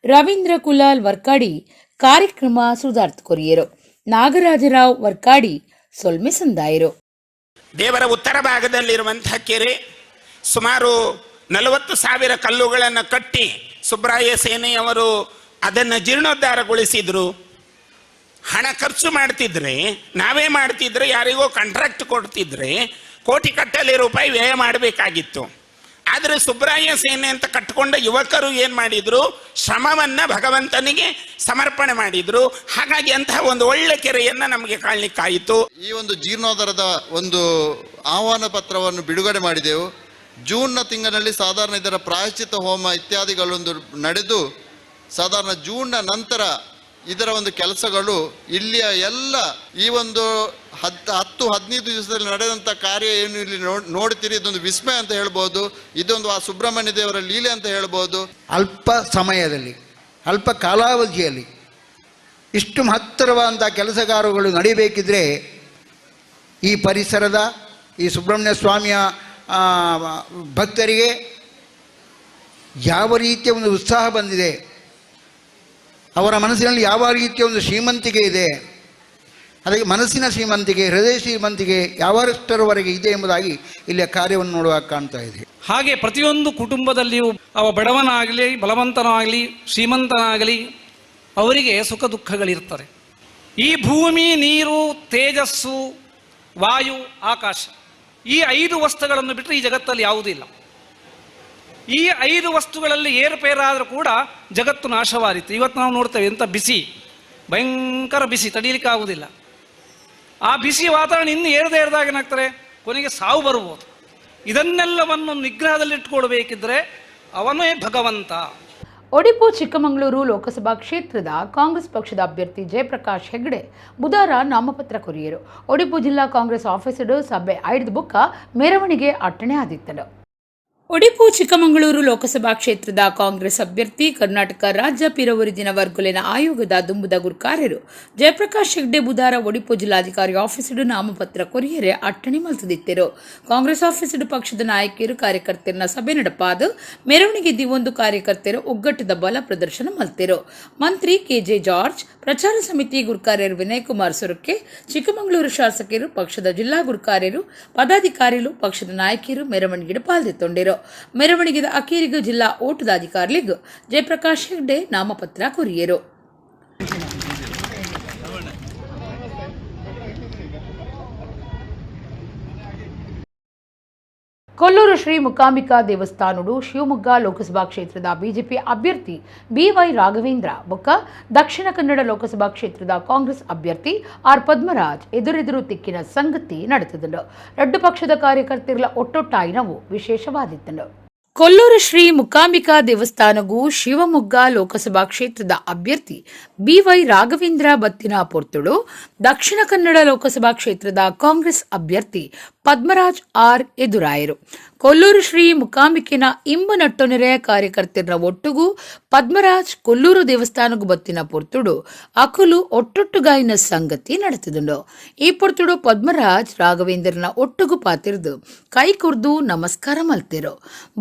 ರವೀಂದ್ರ ಕುಲಾಲ್ ವರ್ಕಾಡಿ ಕಾರ್ಯಕ್ರಮ ಸುಧಾರ್ಥ ಕೊರಿಯರು. ನಾಗರಾಜರಾವ್ ವರ್ಕಾಡಿ ಸೊಲ್ಮೆ ಸಂದಾಯರು. ದೇವರ ಉತ್ತರ ಭಾಗದಲ್ಲಿರುವಂತಹ ಕೆರೆ ಸುಮಾರು 40,000 ಕಲ್ಲುಗಳನ್ನು ಕಟ್ಟಿ ಸುಬ್ರಾಯ ಸೇನೆಯವರು ಅದನ್ನು ಜೀರ್ಣೋದ್ಧಾರಗೊಳಿಸಿದರು. ಹಣ ಖರ್ಚು ಮಾಡ್ತಿದ್ರೆ, ನಾವೇ ಮಾಡ್ತಿದ್ರೆ, ಯಾರಿಗೋ ಕಾಂಟ್ರಾಕ್ಟ್ ಕೊಡ್ತಿದ್ರೆ ಕೋಟಿ ಕಟ್ಟಲೆ ರೂಪಾಯಿ ವ್ಯಯ ಮಾಡಬೇಕಾಗಿತ್ತು. ಆದರೆ ಸುಬ್ರಾಯ ಸೇನೆ ಅಂತ ಕಟ್ಟಿಕೊಂಡ ಯುವಕರು ಏನು ಮಾಡಿದರು, ಶ್ರಮವನ್ನು ಭಗವಂತನಿಗೆ ಸಮರ್ಪಣೆ ಮಾಡಿದರು. ಹಾಗಾಗಿ ಅಂತಹ ಒಂದು ಒಳ್ಳೆ ಕೆರೆಯನ್ನು ನಮಗೆ ಕಾಣಲಿಕ್ಕಾಯಿತು. ಈ ಒಂದು ಜೀರ್ಣೋದ್ಧಾರದ ಒಂದು ಆಹ್ವಾನ ಪತ್ರವನ್ನು ಬಿಡುಗಡೆ ಮಾಡಿದೆವು. ಜೂನ್ನ ತಿಂಗಳಿನಲ್ಲಿ ಸಾಧಾರಣ ಇದರ ಪ್ರಾಯಶ್ಚಿತ್ತ ಹೋಮ ಇತ್ಯಾದಿಗಳೊಂದು ನಡೆದು ಸಾಧಾರಣ ಜೂನ್ನ ನಂತರ ಇದರ ಒಂದು ಕೆಲಸಗಳು ಇಲ್ಲಿಯ ಎಲ್ಲ ಈ ಒಂದು 10-15 ದಿವಸದಲ್ಲಿ ನಡೆದಂಥ ಕಾರ್ಯ ಏನು ಇಲ್ಲಿ ನೋಡ್ತೀರಿ, ಇದೊಂದು ವಿಸ್ಮಯ ಅಂತ ಹೇಳ್ಬೋದು. ಇದೊಂದು ಆ ಸುಬ್ರಹ್ಮಣ್ಯ ದೇವರ ಲೀಲೆ ಅಂತ ಹೇಳ್ಬೋದು. ಅಲ್ಪ ಸಮಯದಲ್ಲಿ, ಅಲ್ಪ ಕಾಲಾವಧಿಯಲ್ಲಿ ಇಷ್ಟು ಮಹತ್ತರವಾದಂಥ ಕೆಲಸಗಾರಗಳು ನಡೀಬೇಕಿದ್ರೆ ಈ ಪರಿಸರದ ಈ ಸುಬ್ರಹ್ಮಣ್ಯ ಸ್ವಾಮಿಯ ಭಕ್ತರಿಗೆ ಯಾವ ರೀತಿಯ ಒಂದು ಉತ್ಸಾಹ ಬಂದಿದೆ, ಅವರ ಮನಸ್ಸಿನಲ್ಲಿ ಯಾವ ರೀತಿಯ ಒಂದು ಶ್ರೀಮಂತಿಕೆ ಇದೆ, ಅದಕ್ಕೆ ಮನಸ್ಸಿನ ಶ್ರೀಮಂತಿಕೆ, ಹೃದಯ ಶ್ರೀಮಂತಿಕೆ ಯಾವಷ್ಟರವರೆಗೆ ಇದೆ ಎಂಬುದಾಗಿ ಇಲ್ಲಿಯ ಕಾರ್ಯವನ್ನು ನೋಡುವಾಗ ಕಾಣ್ತಾ ಇದೆ. ಹಾಗೆ ಪ್ರತಿಯೊಂದು ಕುಟುಂಬದಲ್ಲಿಯೂ ಅವ ಬಡವನಾಗಲಿ, ಬಲವಂತನಾಗಲಿ, ಶ್ರೀಮಂತನಾಗಲಿ, ಅವರಿಗೆ ಸುಖ ದುಃಖಗಳಿರ್ತದೆ. ಈ ಭೂಮಿ, ನೀರು, ತೇಜಸ್ಸು, ವಾಯು, ಆಕಾಶ, ಈ 5 ವಸ್ತುಗಳನ್ನು ಬಿಟ್ಟರೆ ಈ ಜಗತ್ತಲ್ಲಿ ಯಾವುದೂ ಇಲ್ಲ. ಈ 5 ವಸ್ತುಗಳಲ್ಲಿ ಏರುಪೇರಾದರೂ ಕೂಡ ಜಗತ್ತು ನಾಶವಾದೀತು. ಇವತ್ತು ನಾವು ನೋಡ್ತೇವೆ ಎಂಥ ಬಿಸಿ, ಭಯಂಕರ ಬಿಸಿ, ತಡೀಲಿಕ್ಕೆ ಆಗುವುದಿಲ್ಲ. ಆ ಬಿಸಿ ವಾತಾವರಣ ಇನ್ನು ಏರದೇ ಏರಿದಾಗ ಏನಾಗ್ತಾರೆ, ಕೊನೆಗೆ ಸಾವು ಬರ್ಬೋದು. ಇದನ್ನೆಲ್ಲವನ್ನು ನಿಗ್ರಹದಲ್ಲಿಟ್ಕೊಳ್ಬೇಕಿದ್ರೆ ಅವನೇ ಭಗವಂತ. ಒಡಿಪು ಚಿಕ್ಕಮಗಳೂರು ಲೋಕಸಭಾ ಕ್ಷೇತ್ರದ ಕಾಂಗ್ರೆಸ್ ಪಕ್ಷದ ಅಭ್ಯರ್ಥಿ ಜಯಪ್ರಕಾಶ್ ಹೆಗ್ಡೆ ಬುಧವಾರ ನಾಮಪತ್ರ ಕೊರಿಯರು. ಒಡಿಪು ಜಿಲ್ಲಾ ಕಾಂಗ್ರೆಸ್ ಆಫೀಸರು ಸಭೆ ಐದು ಬುಕ್ಕ ಮೆರವಣಿಗೆ ಅಟ್ಟಣೆ ಆದಿತ್ತನು. ಒಡಿಪು ಚಿಕ್ಕಮಗಳೂರು ಲೋಕಸಭಾ ಕ್ಷೇತ್ರದ ಕಾಂಗ್ರೆಸ್ ಅಭ್ಯರ್ಥಿ ಕರ್ನಾಟಕ ರಾಜ್ಯ ಪಿರವರಿದಿನ ವರ್ಗುಲಿನ ಆಯೋಗದ ದುಂಬುದ ಗುರ್ಕಾರ್ಯರು ಜಯಪ್ರಕಾಶ್ ಹೆಗ್ಡೆ ಬುಧವಾರ ಒಡಿಪು ಜಿಲ್ಲಾಧಿಕಾರಿ ಆಫೀಸಿಡು ನಾಮಪತ್ರ ಕೊರಿಯರೆ ಅಟ್ಟಣೆ ಮಲ್ತದಿತ್ತರು. ಕಾಂಗ್ರೆಸ್ ಆಫೀಸಿಡು ಪಕ್ಷದ ನಾಯಕಿಯರು ಕಾರ್ಯಕರ್ತರನ್ನ ಸಭೆ ನಡಪಾದು ಮೆರವಣಿಗೆ ದಿವೊಂದು ಕಾರ್ಯಕರ್ತರು ಒಗ್ಗಟ್ಟದ ಬಲ ಪ್ರದರ್ಶನ ಮಲ್ತಿರು. ಮಂತ್ರಿ K J George, ಪ್ರಚಾರ ಸಮಿತಿ ಗುರ್ಕಾರ್ಯರು ವಿನಯ್ ಕುಮಾರ್ ಸೊರಕೆ, ಚಿಕ್ಕಮಗಳೂರು ಶಾಸಕರು, ಪಕ್ಷದ ಜಿಲ್ಲಾ ಗುರ್ಕಾರ್ಯರು, ಪದಾಧಿಕಾರಿಗಳು, ಪಕ್ಷದ ನಾಯಕಿಯರು ಮೆರವಣಿಗೆ ಪಾಲ್ಗೊಂಡಿರು. ಮೆರವಣಿಗೆದ ಅಕೇರಿಗೂ ಜಿಲ್ಲಾ ಓಟದಾಧಿಕಾರಿಗಳಿಗೂ ಜಯಪ್ರಕಾಶ್ ಹೆಗ್ಡೆ ನಾಮಪತ್ರ ಕೊರಿಯರು. ಕೊಲ್ಲೂರು ಶ್ರೀ ಮೂಕಾಂಬಿಕಾ ದೇವಸ್ಥಾನಡು ಶಿವಮೊಗ್ಗ ಲೋಕಸಭಾ ಕ್ಷೇತ್ರದ ಬಿಜೆಪಿ ಅಭ್ಯರ್ಥಿ ಬಿವೈ ರಾಘವೇಂದ್ರ ಬೊಕ್ಕ ದಕ್ಷಿಣ ಕನ್ನಡ ಲೋಕಸಭಾ ಕ್ಷೇತ್ರದ ಕಾಂಗ್ರೆಸ್ ಅಭ್ಯರ್ಥಿ ಆರ್ ಪದ್ಮರಾಜ್ ಎದುರೆದುರು ತಿಕ್ಕಿನ ಸಂಗತಿ ನಡೆಸಿದರು. ರಡ್ಡು ಪಕ್ಷದ ಕಾರ್ಯಕರ್ತರ ಒಟ್ಟೊಟ್ಟಾಯಿನವು ವಿಶೇಷವಾದಿತ್ತನು. ಕೊಲ್ಲೂರು ಶ್ರೀ ಮೂಕಾಂಬಿಕಾ ದೇವಸ್ಥಾನಗೂ ಶಿವಮೊಗ್ಗ ಲೋಕಸಭಾ ಕ್ಷೇತ್ರದ ಅಭ್ಯರ್ಥಿ ಬಿವೈ ರಾಘವೇಂದ್ರ ಬತ್ತಿನ ಪೊರ್ತುಳು, ದಕ್ಷಿಣ ಕನ್ನಡ ಲೋಕಸಭಾ ಕ್ಷೇತ್ರದ ಕಾಂಗ್ರೆಸ್ ಅಭ್ಯರ್ಥಿ ಪದ್ಮರಾಜ್ ಆರ್ ಎದುರಾಯರು. ಕೊಲ್ಲೂರು ಶ್ರೀ ಮೂಕಾಂಬಿಕೆನ ಇಂಬು ನಟ್ಟೊನೆರೆ ಕಾರ್ಯಕರ್ತರ ಒಟ್ಟುಗೂ ಪದ್ಮರಾಜ್ ಕೊಲ್ಲೂರು ದೇವಸ್ಥಾನಗೂ ಬತ್ತಿನ ಪೊರ್ತುಡು ಅಕುಲು ಒಟ್ಟೊಟ್ಟುಗಾಯಿನ ಸಂಗತಿ ನಡೆಸಿದುಂಡು. ಈ ಪೊರ್ತುಡು ಪದ್ಮರಾಜ್ ರಾಘವೇಂದ್ರನ ಒಟ್ಟುಗು ಪಾತಿರ್ದು ಕೈ ಕುರ್ದು ನಮಸ್ಕಾರ ಮಲ್ತಿರು.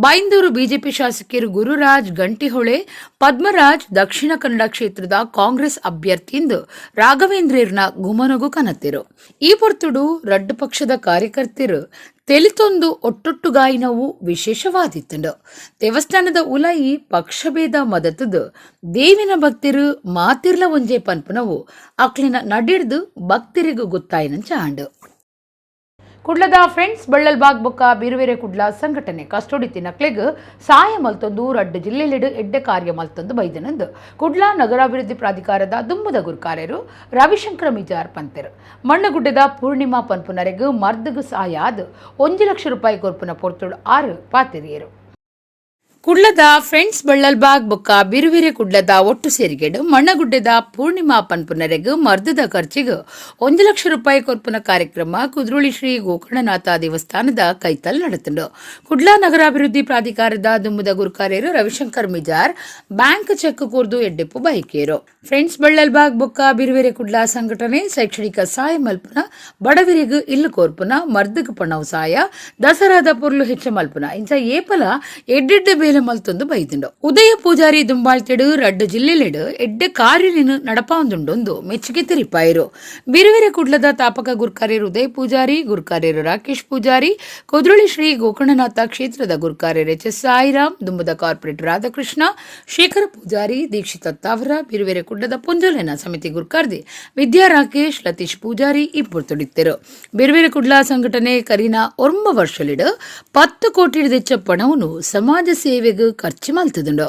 ಬೈಂದೂರು ಬಿಜೆಪಿ ಶಾಸಕರು ಗುರುರಾಜ್ ಗಂಟಿಹೊಳೆ ಪದ್ಮರಾಜ್ ದಕ್ಷಿಣ ಕನ್ನಡ ಕ್ಷೇತ್ರದ ಕಾಂಗ್ರೆಸ್ ಅಭ್ಯರ್ಥಿಯಿಂದ ರಾಘವೇಂದ್ರನ ಗುಮನಗು ಕನತಿರು. ಈ ಪೊರ್ತುಡು ರಡ್ಡು ಪಕ್ಷದ ಕಾರ್ಯಕರ್ತರು ತೆಲಿತೊಂದು ಒಟ್ಟೊಟ್ಟುಗಾಯಿನವು ವಿಶೇಷವಾದಿತ್ತಂಡು. ದೇವಸ್ಥಾನದ ಉಲಯಿ ಪಕ್ಷಭೇದ ಮದತದು ದೇವಿನ ಭಕ್ತಿರು ಮಾತಿರ್ಲ ಒಂಜೆ ಪನ್ಪುನವು ಅಕ್ಲಿನ ನಡಿಡ್ದು ಭಕ್ತರಿಗೂ ಗೊತ್ತಾಯಿನಂಚ ಆಂಡು. ಕುಡ್ಲದ ಫ್ರೆಂಡ್ಸ್ ಬಳ್ಳಲ್ಬಾಗ್ ಬೊಕ್ಕ ಬೀರುವೆರೆ ಕುಡ್ಲ ಸಂಘಟನೆ ಕಸ್ಟೋಡಿ ತಿನಕ್ಲೆಗ್ ಸಾಯ ಮಲ್ತೊಂದು ರಡ್ಡು ಜಿಲ್ಲೆಲಿಡು ಎಡ್ಡೆ ಕಾರ್ಯ ಮಲ್ತೊಂದು ಬೈದನಂದು ಕುಡ್ಲ ನಗರಾಭಿವೃದ್ಧಿ ಪ್ರಾಧಿಕಾರದ ದುಂಬುದ ಗುರುಕಾರ್ಯರು ರವಿಶಂಕರ ಮಿಜಾರ್ ಪಂತೆರು. ಮಣ್ಣಗುಡ್ಡದ ಪೂರ್ಣಿಮಾ ಪನ್ಪುನರೆಗ್ ಮರ್ದಗು ಸಾಯ ಆದ್ 1 ಲಕ್ಷ ರೂಪಾಯಿ ಕೊರ್ಪುನ ಪೊರ್ತುಡು 6 ಪಾತೆರಿಯರು. ಕುಡ್ಲದ ಫ್ರೆಂಡ್ಸ್ ಬಳ್ಳಲ್ಬಾಗ್ ಬೊಕ್ಕ ಬಿರುವಿರೆ ಕುಡ್ಲದ ಒಟ್ಟು ಸೇರಿಗೆಡು ಮಣ್ಣಗುಡ್ಡೆದ ಪೂರ್ಣಿಮಾ ಪನ್ಪುನರೆಗ್ ಮರ್ದದ ಖರ್ಚಿಗೆ 1 ಲಕ್ಷ ರೂಪಾಯಿ ಕೊರ್ಪುನ ಕಾರ್ಯಕ್ರಮ ಕುದ್ರೋಳಿ ಶ್ರೀ ಗೋಕರ್ಣನಾಥ ದೇವಸ್ಥಾನದ ಕೈತಲ್ ನಡೆತುಂಡು. ಕುಡ್ಲ ನಗರಾಭಿವೃದ್ಧಿ ಪ್ರಾಧಿಕಾರದ ದುಂಬುದ ಗುರುಕಾರ್ಯರು ರವಿಶಂಕರ್ ಮಿಜಾರ್ ಬ್ಯಾಂಕ್ ಚೆಕ್ ಕೋರ್ದು ಎಡ್ಡೆಪ್ಪು ಬೈಕೇರು. ಫ್ರೆಂಡ್ಸ್ ಬಳ್ಳಲ್ಬಾಗ್ ಬೊಕ್ಕ ಬಿರುವಿರೆ ಕುಡ್ಲ ಸಂಘಟನೆ ಶೈಕ್ಷಣಿಕ ಸಾಯ ಮಲ್ಪುನ, ಬಡವರಿಗೂ ಇಲ್ಲು ಕೋರ್ಪುನ, ಮರ್ದಗ್ ಪಣವು ಸಾಯ, ದಸರಾದ ಪೊರ್ಲು ಹೆಚ್ಚ ಮಲ್ಪುನ ಇಂಚ ಏಪಲ ಎಡ್ಡೆಡ್ಡೆ ಬೇಲೆ ಮಲ್ತೊಂದು ಬೈದುಂಡು. ಉದಯ ಪೂಜಾರಿ ದುಂಬಾಳ್ತೆಡು ರಡ್ಡು ಜಿಲ್ಲೆಲೆಡು ಎಡ್ಡೆ ಕಾರ್ಯಲಿನು ನಡಪಾಂದುಂಡೊಂದು ಮೆಚ್ಚುಗೆ ತೆರಿಪಾಯಿರು. ಬಿರುವೆರೆ ಕುಡ್ಲದ ತಾಪಕ ಗುರ್ಕಾರ್ಯರು ಉದಯ ಪೂಜಾರಿ, ಗುರ್ಕಾರ್ಯರು ರಾಕೇಶ್ ಪೂಜಾರಿ, ಕುದ್ರೋಳಿ ಶ್ರೀ ಗೋಕರ್ಣನಾಥ ಕ್ಷೇತ್ರದ ಗುರ್ಕಾರ್ಯರು ಎಚ್ ಎಸ್ ಸಾಯಿರಾಮ್, ದುಂಬದ ಕಾರ್ಪೊರೇಟರ್ ರಾಧಾಕೃಷ್ಣ, ಶೇಖರ ಪೂಜಾರಿ, ದೀಕ್ಷಿತ ತಾವರ, ಬಿರುವೆರೆ ಕುಡ್ಲದ ಪುಂಜೋಲೆನ ಸಮಿತಿ ಗುರ್ಕಾರ್ದಿ ವಿದ್ಯಾ ರಾಕೇಶ್, ಲತೀಶ್ ಪೂಜಾರಿ ಇಬ್ಬರು ತುಡಿತ್ತರು. ಬಿರುವೆರೆ ಕುಡ್ಲ ಸಂಘಟನೆ ಕರೀನಾ 9 ವರ್ಷಲಿಡು 10 ಕೋಟಿ ದೆಚ್ಚ ಪಣವನ್ನು ಸಮಾಜ ಸೇವೆಗೆ ಖರ್ಚು ಮಲ್ತದುಂಡು.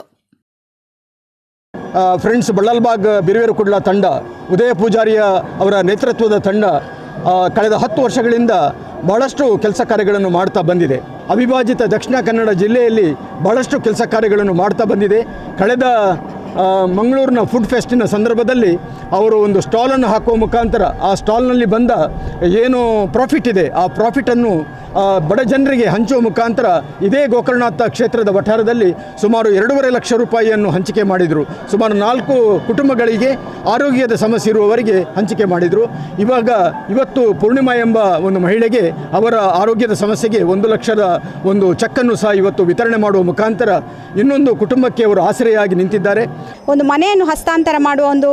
ಫ್ರೆಂಡ್ಸ್ ಬಳ್ಳಲ್ಬಾಗ್ ಬಿರುವೆರು ಕುಡ್ಲ ತಂಡ ಉದಯ ಪೂಜಾರಿಯ ಅವರ ನೇತೃತ್ವದ ತಂಡ ಕಳೆದ 10 ವರ್ಷಗಳಿಂದ ಬಹಳಷ್ಟು ಕೆಲಸ ಕಾರ್ಯಗಳನ್ನು ಮಾಡ್ತಾ ಬಂದಿದೆ. ಅವಿಭಾಜಿತ ದಕ್ಷಿಣ ಕನ್ನಡ ಜಿಲ್ಲೆಯಲ್ಲಿ ಬಹಳಷ್ಟು ಕೆಲಸ ಕಾರ್ಯಗಳನ್ನು ಮಾಡ್ತಾ ಬಂದಿದೆ. ಕಳೆದ ಮಂಗಳೂರಿನ ಫುಡ್ ಫೆಸ್ಟಿನ ಸಂದರ್ಭದಲ್ಲಿ ಅವರು ಒಂದು ಸ್ಟಾಲನ್ನು ಹಾಕುವ ಮುಖಾಂತರ ಆ ಸ್ಟಾಲ್ನಲ್ಲಿ ಬಂದ ಏನು ಪ್ರಾಫಿಟ್ ಇದೆ ಆ ಪ್ರಾಫಿಟನ್ನು ಬಡ ಜನರಿಗೆ ಹಂಚುವ ಮುಖಾಂತರ ಇದೇ ಗೋಕರ್ಣನಾಥ ಕ್ಷೇತ್ರದ ವಠಾರದಲ್ಲಿ ಸುಮಾರು 2.5 ಲಕ್ಷ ರೂಪಾಯಿಯನ್ನು ಹಂಚಿಕೆ ಮಾಡಿದರು. ಸುಮಾರು 4 ಕುಟುಂಬಗಳಿಗೆ ಆರೋಗ್ಯದ ಸಮಸ್ಯೆ ಇರುವವರಿಗೆ ಹಂಚಿಕೆ ಮಾಡಿದರು. ಇವತ್ತು ಪೂರ್ಣಿಮಾ ಎಂಬ ಒಂದು ಮಹಿಳೆಗೆ ಅವರ ಆರೋಗ್ಯದ ಸಮಸ್ಯೆಗೆ 1 ಲಕ್ಷದ ಒಂದು ಚೆಕ್ಕನ್ನು ಸಹ ಇವತ್ತು ವಿತರಣೆ ಮಾಡುವ ಮುಖಾಂತರ ಇನ್ನೊಂದು ಕುಟುಂಬಕ್ಕೆ ಅವರು ಆಸರೆಯಾಗಿ ನಿಂತಿದ್ದಾರೆ. ಒಂದು ಮನೆಯನ್ನು ಹಸ್ತಾಂತರ ಮಾಡುವ ಒಂದು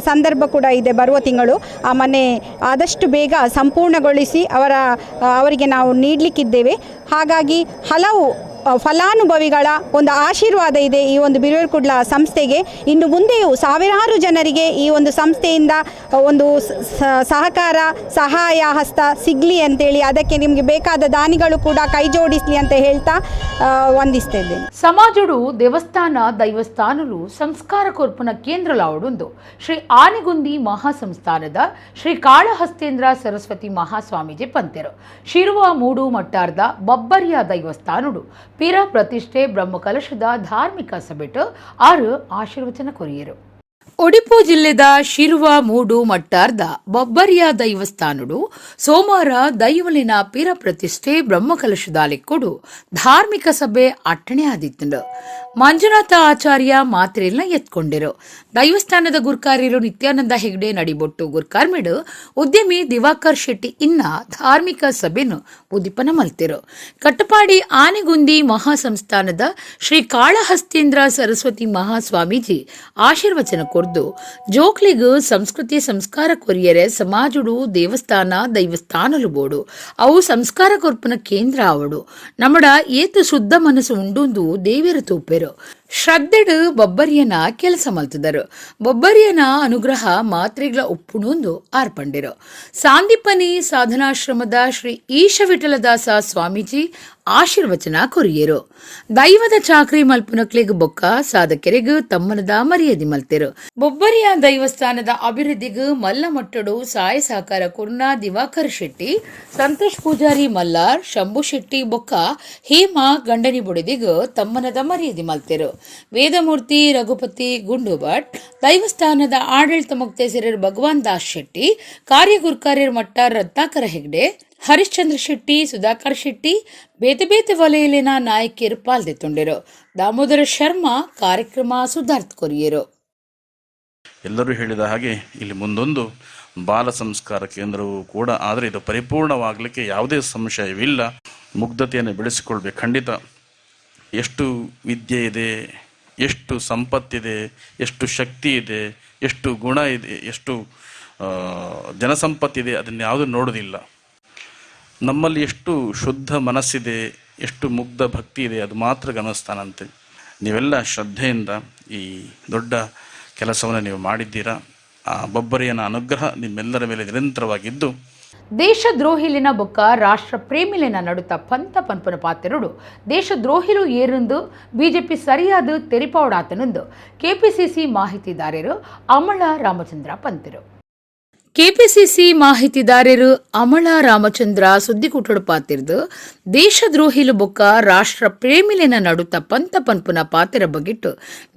ಸಂದರ್ಭ ಕೂಡ ಇದೆ ಬರುವ ತಿಂಗಳು. ಆ ಮನೆ ಆದಷ್ಟು ಬೇಗ ಸಂಪೂರ್ಣಗೊಳಿಸಿ ಅವರಿಗೆ ನಾವು ನೀಡಲಿಕ್ಕಿದ್ದೇವೆ. ಹಾಗಾಗಿ ಹಲವು ಫಲಾನುಭವಿಗಳ ಒಂದು ಆಶೀರ್ವಾದ ಇದೆ ಈ ಒಂದು ಬಿರುವೇರು ಕುಡ್ಲ ಸಂಸ್ಥೆಗೆ. ಇನ್ನು ಮುಂದೆಯೂ ಸಾವಿರಾರು ಜನರಿಗೆ ಈ ಒಂದು ಸಂಸ್ಥೆಯಿಂದ ಒಂದು ಸಹಕಾರ ಸಹಾಯ ಹಸ್ತ ಸಿಗಲಿ ಅಂತೇಳಿ, ಅದಕ್ಕೆ ನಿಮಗೆ ಬೇಕಾದ ದಾನಿಗಳು ಕೂಡ ಕೈ ಜೋಡಿಸಲಿ ಅಂತ ಹೇಳ್ತಾ ವಂದಿಸ್ತಾ ಇದ್ದೇನೆ. ಸಮಾಜಡು ದೇವಸ್ಥಾನ ದೈವಸ್ಥಾನಲು ಸಂಸ್ಕಾರ ಕೊರ್ಪುನ ಕೇಂದ್ರಲಾವಡುಂದು ಶ್ರೀ ಆನೆಗುಂದಿ ಮಹಾಸಂಸ್ಥಾನದ ಶ್ರೀ ಕಾಳಹಸ್ತೇಂದ್ರ ಸರಸ್ವತಿ ಮಹಾಸ್ವಾಮೀಜಿ ಪಂತೆರು. ಶಿರುವ ಮೂಡು ಮಟ್ಟಾರ್ದ ಬಬ್ಬರಿಯ ದೈವಸ್ಥಾನುಡು ಪೀರ ಪ್ರತಿಷ್ಠೆ ಬ್ರಹ್ಮಕಲಶದ ಧಾರ್ಮಿಕ ಸಭೆಟು 6 ಆಶೀರ್ವಚನ ಕೊರಿಯರು. ಒಡಿಪು ಜಿಲ್ಲೆದ ಶಿರುವ ಮೂಡು ಮಟ್ಟಾರ್ದ ಬೊಬ್ಬರಿಯ ದೈವಸ್ಥಾನುಡು ಸೋಮವಾರ ದೈವಲಿನ ಪೀರ ಪ್ರತಿಷ್ಠೆ ಬ್ರಹ್ಮಕಲಶದಾಲೆಕ್ಕುಡು ಧಾರ್ಮಿಕ ಸಭೆ ಅಟ್ಟಣೆ ಆದಿತ್ತಂಡು. ಮಂಜುನಾಥ ಆಚಾರ್ಯ ಮಾತ್ರೆಲ್ಲ ಎತ್ಕೊಂಡಿರು. ದೈವಸ್ಥಾನದ ಗುರ್ಕಾರ್ಯರು ನಿತ್ಯಾನಂದ ಹೆಗ್ಡೆ ನಡಿಬೊಟ್ಟು ಗುರ್ಕಾರ್ಮಿಡು ಉದ್ಯಮಿ ದಿವಾಕರ್ ಶೆಟ್ಟಿ ಇನ್ನ ಧಾರ್ಮಿಕ ಸಭೆನು ಉದ್ದೀಪನ ಮಲ್ತಿರು. ಕಟ್ಟಪಾಡಿ ಆನೆಗುಂದಿ ಮಹಾಸಂಸ್ಥಾನದ ಶ್ರೀ ಕಾಳಹಸ್ತೇಂದ್ರ ಸರಸ್ವತಿ ಮಹಾಸ್ವಾಮೀಜಿ ಆಶೀರ್ವಚನ ಕೊರ್ದು ಜೋಕ್ಲಿಗು ಸಂಸ್ಕೃತಿ ಸಂಸ್ಕಾರ ಕೊರಿಯರೆ ಸಮಾಜುಡು ದೇವಸ್ಥಾನ ದೈವಸ್ಥಾನಲು ಬೋಡು ಅವು ಸಂಸ್ಕಾರ ಕೊರ್ಪುನ ಕೇಂದ್ರ ಆವಡು ನಮ್ಮಡ ಏತು ಶುದ್ಧ ಮನಸ್ಸು ಉಂಡುಂದು ದೇವಿರ ತೂಪೆರು. ಶ್ರದ್ಧೆಡು ಬೊಬ್ಬರಿಯನ ಕೆಲಸ ಮಲ್ತದರು. ಬೊಬ್ಬರಿಯನ ಅನುಗ್ರಹ ಮಾತ್ರೆಗಳ ಉಪ್ಪುಣುಂದು ಆರ್ಪಂಡಿರು. ಸಾಂದೀಪನಿ ಸಾಧನಾಶ್ರಮದ ಶ್ರೀ ಈಶವಿಠಲದಾಸ ಸ್ವಾಮೀಜಿ ಆಶೀರ್ವಚನ ಕೊರಿಯರು. ದೈವದ ಚಾಕ್ರಿ ಮಲ್ಪುನಕ್ಲಿಗ್ ಬೊಕ್ಕ ಸಾಧಕೆರೆಗ್ ತಮ್ಮನದ ಮರ್ಯಾದೆ ಮಲ್ತೆರು. ಬೊಬ್ಬರಿಯ ದೈವಸ್ಥಾನದ ಅಭಿವೃದ್ಧಿಗ್ ಮಲ್ಲ ಮಟ್ಟಡು ಸಾಯ ಸಹಕಾರ ಕುರ್ನಾ ದಿವಾಕರ್ ಶೆಟ್ಟಿ, ಸಂತೋಷ್ ಪೂಜಾರಿ ಮಲ್ಲಾರ್, ಶಂಭು ಶೆಟ್ಟಿ ಬೊಕ್ಕ ಹೇಮಾ ಗಂಡನಿ ಬುಡಿದಿಗ್ ತಮ್ಮನದ ಮರ್ಯಾದೆ ಮಲ್ತೆರು. ವೇದಮೂರ್ತಿ ರಘುಪತಿ ಗುಂಡುಭಟ್, ದೈವಸ್ಥಾನದ ಆಡಳಿತ ಮೊಕ್ತೇಸರರು ಭಗವಾನ್ ದಾಸ್ ಶೆಟ್ಟಿ, ಕಾರ್ಯಗುರ್ಕಾರ್ಯರ ಮಟ್ಟ ರತ್ನಾಕರ ಹೆಗ್ಡೆ, ಹರಿಶ್ಚಂದ್ರ ಶೆಟ್ಟಿ, ಸುಧಾಕರ್ ಶೆಟ್ಟಿ ಬೇತೆ ಬೇತೆ ವಲಯಲಿನ ನಾಯಕಿಯರು ಪಾಲ್ದೆತ್ತೊಂಡಿರು. ದಾಮೋದರ ಶರ್ಮಾ ಕಾರ್ಯಕ್ರಮ ಸುಧಾರ್ಥ ಕೊರಿಯರು. ಎಲ್ಲರೂ ಹೇಳಿದ ಹಾಗೆ ಇಲ್ಲಿ ಮುಂದೊಂದು ಬಾಲ ಸಂಸ್ಕಾರ ಕೇಂದ್ರವೂ ಕೂಡ, ಆದರೆ ಇದು ಪರಿಪೂರ್ಣವಾಗಲಿಕ್ಕೆ ಯಾವುದೇ ಸಂಶಯವಿಲ್ಲ. ಮುಗ್ಧತೆಯನ್ನು ಬೆಳೆಸಿಕೊಳ್ಬೇಕು ಖಂಡಿತ. ಎಷ್ಟು ವಿದ್ಯೆ ಇದೆ, ಎಷ್ಟು ಸಂಪತ್ತಿದೆ, ಎಷ್ಟು ಶಕ್ತಿ ಇದೆ, ಎಷ್ಟು ಗುಣ ಇದೆ, ಎಷ್ಟು ಜನಸಂಪತ್ತಿದೆ, ಅದನ್ನು ಯಾವುದೂ ನೋಡೋದಿಲ್ಲ. ನಮ್ಮಲ್ಲಿ ಎಷ್ಟು ಶುದ್ಧ ಮನಸ್ಸಿದೆ, ಎಷ್ಟು ಮುಗ್ಧ ಭಕ್ತಿ ಇದೆ, ಅದು ಮಾತ್ರ ಗಮನಿಸ್ತಾನಂತೆ. ನೀವೆಲ್ಲ ಶ್ರದ್ಧೆಯಿಂದ ಈ ದೊಡ್ಡ ಕೆಲಸವನ್ನು ನೀವು ಮಾಡಿದ್ದೀರಾ. ಆ ಬೊಬ್ಬರಿಯನ ಅನುಗ್ರಹ ನಿಮ್ಮೆಲ್ಲರ ಮೇಲೆ ನಿರಂತರವಾಗಿದ್ದು, ದೇಶದ್ರೋಹಿಲಿನ ಬೊಕ್ಕ ರಾಷ್ಟ್ರ ಪ್ರೇಮಿಲಿನ ನಡುತ್ತ ಪಂತ ಪನ್ಪುನ ಪಾತೆರುಡು ದೇಶದ್ರೋಹಿಲು ಏರೆಂದು ಬಿಜೆಪಿ ಸರಿಯಾದ ತೆರಿಪಾವಡಾತನೆಂದು ಕೆಪಿಸಿಸಿ ಮಾಹಿತಿದಾರರು ಅಮಳ ರಾಮಚಂದ್ರ ಪಂತೆರು. ಕೆಪಿಸಿಸಿ ಮಾಹಿತಿದಾರರು ಅಮಳ ರಾಮಚಂದ್ರ ಸುದ್ದಿಕೂಟಡು ಪಾತಿರ್ದು ದೇಶದ್ರೋಹಿಲು ಬೊಕ್ಕ ರಾಷ್ಟ್ರ ಪ್ರೇಮಿಲಿನ ನಡುತ್ತ ಪಂತ ಪನ್ಪುನ ಪಾತೆರ ಬಗ್ಗಿಟ್ಟು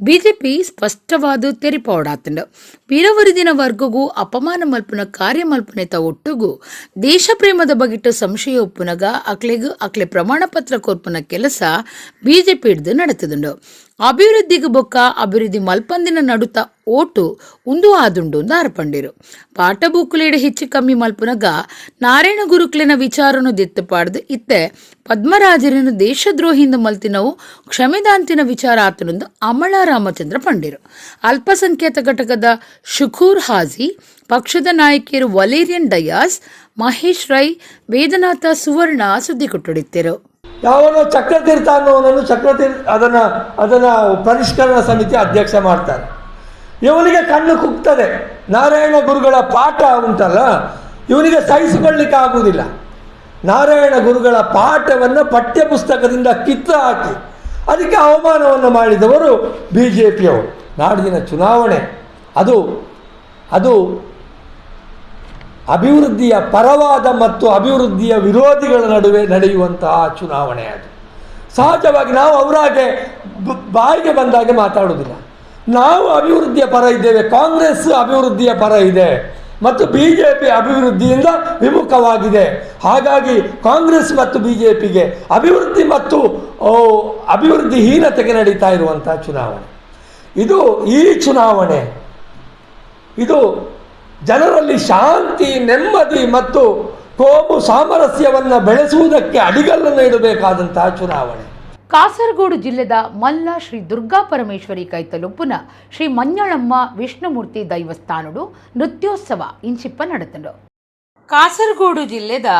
ಬಿಜೆಪಿ ಸ್ಪಷ್ಟವಾದ ತೆರಿಪಾವಡಾತಂಡು. ವೀರವರಿದಿನ ವರ್ಗಗೂ ಅಪಮಾನ ಮಲ್ಪುನ ಕಾರ್ಯ ಮಲ್ಪುನೆತ ಒಟ್ಟುಗು ದೇಶ ಪ್ರೇಮದ ಬಗ್ಗಿಟ್ಟು ಸಂಶಯ ಒಪ್ಪುನಗ ಅಕ್ಲೆಗು ಅಕ್ಲೆ ಪ್ರಮಾಣ ಪತ್ರ ಕೊರ್ಪುನ ಕೆಲಸ ಬಿಜೆಪಿ ಹಿಡ್ದು ನಡೆತದುಂಡು. ಅಭಿವೃದ್ಧಿಗೆ ಬೊಕ್ಕ ಅಭಿವೃದ್ಧಿ ಮಲ್ಪಂದಿನ ನಡುತ್ತ ಓಟು ಉಂದು ಆದುಂಡು ಆರ್ಪಂಡಿರು. ಪಾಠ ಬೂಕುಲೇಡು ಹೆಚ್ಚು ಕಮ್ಮಿ ಮಲ್ಪುನಗ ನಾರಾಯಣ ಗುರುಕ್ಲೆನ ವಿಚಾರನು ದೆತ್ತುಪಾಡ್ದು ಇತ್ತೆ ಪದ್ಮರಾಜರನ್ನು ದೇಶದ್ರೋಹಿಂದ ಮಲ್ತಿನವು ಕ್ಷಮೆದಾಂತಿನ ವಿಚಾರ ಆತನೊಂದು ಅಮಳ ರಾಮಚಂದ್ರ ಪಂಡಿರು. ಅಲ್ಪಸಂಖ್ಯಾತ ಘಟಕದ ಶುಕೂರ್ ಹಾಜಿ, ಪಕ್ಷದ ನಾಯಕಿಯರು ವಲೇರಿಯನ್ ಡಯಾಸ್, ಮಹೇಶ್ ರೈ, ವೇದನಾಥ ಸುವರ್ಣ ಸುದ್ದಿ ಕೊಟ್ಟುಡಿತ್ತಿರು. ಯಾವನೋ ಚಕ್ರತೀರ್ಥ ಅನ್ನೋನನ್ನು ಅದನ್ನು ಅದನ್ನು ಪರಿಷ್ಕರಣಾ ಸಮಿತಿ ಅಧ್ಯಕ್ಷ ಮಾಡ್ತಾರೆ. ಇವನಿಗೆ ಕಣ್ಣು ಕುಗ್ತದೆ. ನಾರಾಯಣ ಗುರುಗಳ ಪಾಠ ಉಂಟಲ್ಲ, ಇವನಿಗೆ ಸಹಿಸಿಕೊಳ್ಳಲಿಕ್ಕೆ ಆಗುವುದಿಲ್ಲ. ನಾರಾಯಣ ಗುರುಗಳ ಪಾಠವನ್ನು ಪಠ್ಯಪುಸ್ತಕದಿಂದ ಕಿತ್ತು ಹಾಕಿ ಅದಕ್ಕೆ ಅವಮಾನವನ್ನು ಮಾಡಿದವರು ಬಿ ಜೆ ಪಿಯವರು. ನಾಡಿನ ಚುನಾವಣೆ ಅದು ಅದು ಅಭಿವೃದ್ಧಿಯ ಪರವಾದ ಮತ್ತು ಅಭಿವೃದ್ಧಿಯ ವಿರೋಧಿಗಳ ನಡುವೆ ನಡೆಯುವಂತಹ ಚುನಾವಣೆ ಅದು. ಸಹಜವಾಗಿ ನಾವು ಅವರಾಗೆ ಬಾಯಿಗೆ ಬಂದಾಗೆ ಮಾತಾಡುವುದಿಲ್ಲ. ನಾವು ಅಭಿವೃದ್ಧಿಯ ಪರ ಇದ್ದೇವೆ, ಕಾಂಗ್ರೆಸ್ ಅಭಿವೃದ್ಧಿಯ ಪರ ಇದೆ ಮತ್ತು B J P ಅಭಿವೃದ್ಧಿಯಿಂದ ವಿಮುಖವಾಗಿದೆ. ಹಾಗಾಗಿ ಕಾಂಗ್ರೆಸ್ ಮತ್ತು ಬಿ ಜೆ ಪಿಗೆ ಅಭಿವೃದ್ಧಿ ಮತ್ತು ಅಭಿವೃದ್ಧಿಹೀನತೆಗೆ ನಡೀತಾ ಇರುವಂಥ ಚುನಾವಣೆ ಇದು. ಈ ಚುನಾವಣೆ ಇದು ಜನರಲ್ಲಿ ಶಾಂತಿ, ನೆಮ್ಮದಿ ಮತ್ತು ಕೋಮು ಸಾಮರಸ್ಯವನ್ನು ಬೆಳೆಸುವುದಕ್ಕೆ ಅಡಿಗಲ್ಲನ್ನು ಇಡಬೇಕಾದಂತಹ ಚುನಾವಣೆ. ಕಾಸರಗೋಡು ಜಿಲ್ಲೆದ ಮಲ್ಲ ಶ್ರೀ ದುರ್ಗಾ ಪರಮೇಶ್ವರಿ ಕೈತಲುಪ್ಪುನ ಶ್ರೀ ಮಂಜಳಮ್ಮ ವಿಷ್ಣುಮೂರ್ತಿ ದೈವಸ್ಥಾನಡು ನೃತ್ಯೋತ್ಸವ ಇಂಚಿಪ್ಪ ನಡೆತಂಡು. ಕಾಸರಗೋಡು ಜಿಲ್ಲೆದ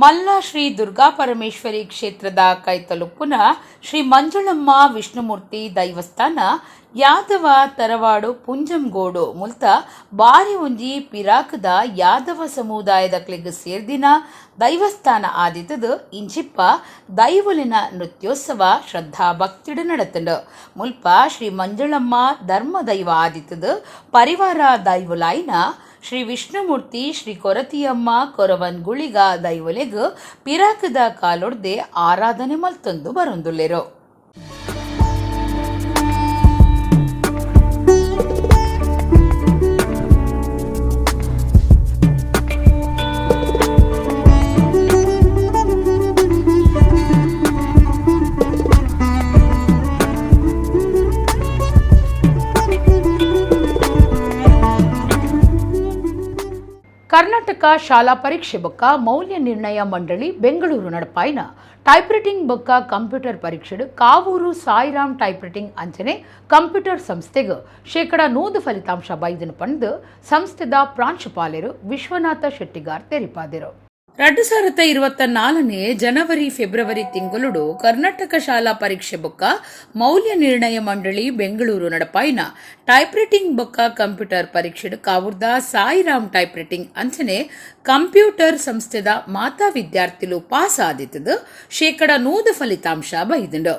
ಮಲ್ಲ ಶ್ರೀ ದುರ್ಗಾ ಪರಮೇಶ್ವರಿ ಕ್ಷೇತ್ರದ ಕೈತಲುಪ್ಪುನ ಶ್ರೀ ಮಂಜುಳಮ್ಮ ವಿಷ್ಣುಮೂರ್ತಿ ದೈವಸ್ಥಾನ ಯಾದವ ತರವಾಡು ಪುಂಜಂಗೋಡು ಮುಲ್ತ ಬಾರಿ ಒಂಜಿ ಪಿರಾಕದ ಯಾದವ ಸಮುದಾಯದ ಕ್ಲಿಗ್ ಸೇರ್ದಿನ ದೈವಸ್ಥಾನ ಆದಿತದು ಇಂಚಿಪ್ಪ ದೈವಲಿನ ನೃತ್ಯೋತ್ಸವ ಶ್ರದ್ಧಾ ಭಕ್ತಿಡು ನಡತಂಡು. ಮುಲ್ಪ ಶ್ರೀ ಮಂಜುಳಮ್ಮ ಧರ್ಮ ದೈವ ಆದಿತದು ಪರಿವಾರ ದೈವಲಾಯ್ನ ಶ್ರೀ ವಿಷ್ಣುಮೂರ್ತಿ ಶ್ರೀ ಕೊರತಿಯಮ್ಮ ಕೊರವನ್ ಗುಳಿಗ ದೈವಲೆಗ್ ಪಿರಾಕದ ಕಾಲೊಡ್ದೆ ಆರಾಧನೆ ಮಲ್ತೊಂದು ಬರೊಂದುಲ್ಲೆರು. ಕರ್ನಾಟಕ ಶಾಲಾ ಪರೀಕ್ಷೆ ಬೊಕ್ಕ ಮೌಲ್ಯ ನಿರ್ಣಯ ಮಂಡಳಿ ಬೆಂಗಳೂರು ನಡಪಾಯಿನ ಟೈಪ್ರೈಟಿಂಗ್ ಬೊಕ್ಕ ಕಂಪ್ಯೂಟರ್ ಪರೀಕ್ಷೆಡು ಕಾವೂರು ಸಾಯಿರಾಮ್ ಟೈಪ್ರೈಟಿಂಗ್ ಅಂಚನೆ ಕಂಪ್ಯೂಟರ್ ಸಂಸ್ಥೆಗೆ 100% ಫಲಿತಾಂಶ ಬೈದನು ಪಂದು ಸಂಸ್ಥೆದ ಪ್ರಾಂಶುಪಾಲರು ವಿಶ್ವನಾಥ ಶೆಟ್ಟಿಗಾರ್ ತೆರಿಪಾದರು. 2024 ಜನವರಿ ಫೆಬ್ರವರಿ ತಿಂಗಳುಡು ಕರ್ನಾಟಕ ಶಾಲಾ ಪರೀಕ್ಷೆ ಬೊಕ್ಕ ಮೌಲ್ಯ ನಿರ್ಣಯ ಮಂಡಳಿ ಬೆಂಗಳೂರು ನಡಪಾಯಿನ ಟೈಪ್ರೈಟಿಂಗ್ ಬೊಕ್ಕ ಕಂಪ್ಯೂಟರ್ ಪರೀಕ್ಷೆಡು ಕಾವೂರ್ದ ಸಾಯಿರಾಮ್ ಟೈಪ್ರೈಟಿಂಗ್ ಅಂಚನೆ ಕಂಪ್ಯೂಟರ್ ಸಂಸ್ಥೆದ ಮಾತಾ ವಿದ್ಯಾರ್ಥಿಲು ಪಾಸ್ ಆದಿತ್ತದು 100% ಫಲಿತಾಂಶ ಬೈದಂಡು.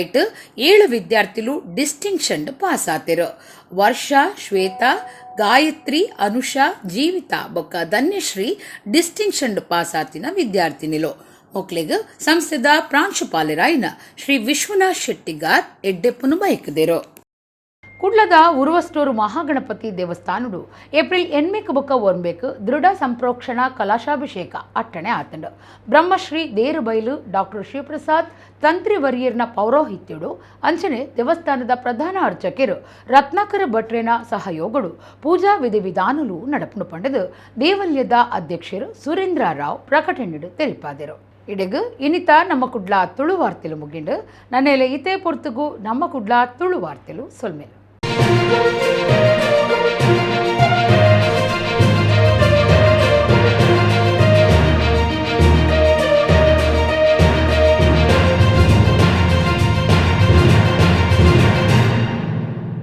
ಐಟ್ 7 ವಿದ್ಯಾರ್ಥಿಲು ಡಿಸ್ಟಿಂಕ್ಷನ್ ಪಾಸ್ ಆತಿರು. ವರ್ಷ, ಶ್ವೇತಾ, ಗಾಯತ್ರಿ, ಅನುಷಾ, ಜೀವಿತಾ ಬೊಕ್ಕ ಧನ್ಯಶ್ರೀ ಡಿಸ್ಟಿಂಕ್ಷನ್ ಪಾಸ್ ಆತಿನ ವಿದ್ಯಾರ್ಥಿನಿಲು. ಮೊಕ್ಲೆಗ್ ಸಂಸ್ಥೆದ ಪ್ರಾಂಶುಪಾಲರಾಯಿನ ಶ್ರೀ ವಿಶ್ವನಾಥ್ ಶೆಟ್ಟಿಗಾರ್ ಎಡ್ಡೆಪ್ಪನು ಬಯಕದಿರು. ಕುಡ್ಲದ ಉರುವಸ್ಟೋರು ಮಹಾಗಣಪತಿ ದೇವಸ್ಥಾನಡು ಏಪ್ರಿಲ್ 8 ಬೊಕ್ಕ 9 ದೃಢ ಸಂಪ್ರೋಕ್ಷಣ ಕಲಾಶಾಭಿಷೇಕ ಅಟ್ಟಣೆ ಆತಂಡು. ಬ್ರಹ್ಮಶ್ರೀ ದೇರುಬೈಲು ಡಾಕ್ಟರ್ ಶಿವಪ್ರಸಾದ್ ತಂತ್ರಿ ವರಿಯರ್ನ ಪೌರೋಹಿತ್ಯಡು ಅಂಚನೆ ದೇವಸ್ಥಾನದ ಪ್ರಧಾನ ಅರ್ಚಕರು ರತ್ನಾಕರ ಭಟ್ರೇನ ಸಹಯೋಗಡು ಪೂಜಾ ವಿಧಿವಿಧಾನಲು ನಡಪುನು ಪಂಡದು ದೇವಲ್ಯದ ಅಧ್ಯಕ್ಷರು ಸುರೇಂದ್ರ ರಾವ್ ಪ್ರಕಟಣೆಡು ತಿಳಿಪಾದರು. ಇಡೆಗು ಇನಿತ ನಮ್ಮ ಕುಡ್ಲ ತುಳು ವಾರ್ತೆಲು ಮುಗಿಂಡು. ನನ್ನೆಲೆ ಇತೇ ಪೊರ್ತುಗು ನಮ್ಮ ಕುಡ್ಲ ತುಳು ವಾರ್ತೆಲು ಸೊಲ್ಮೇಲು.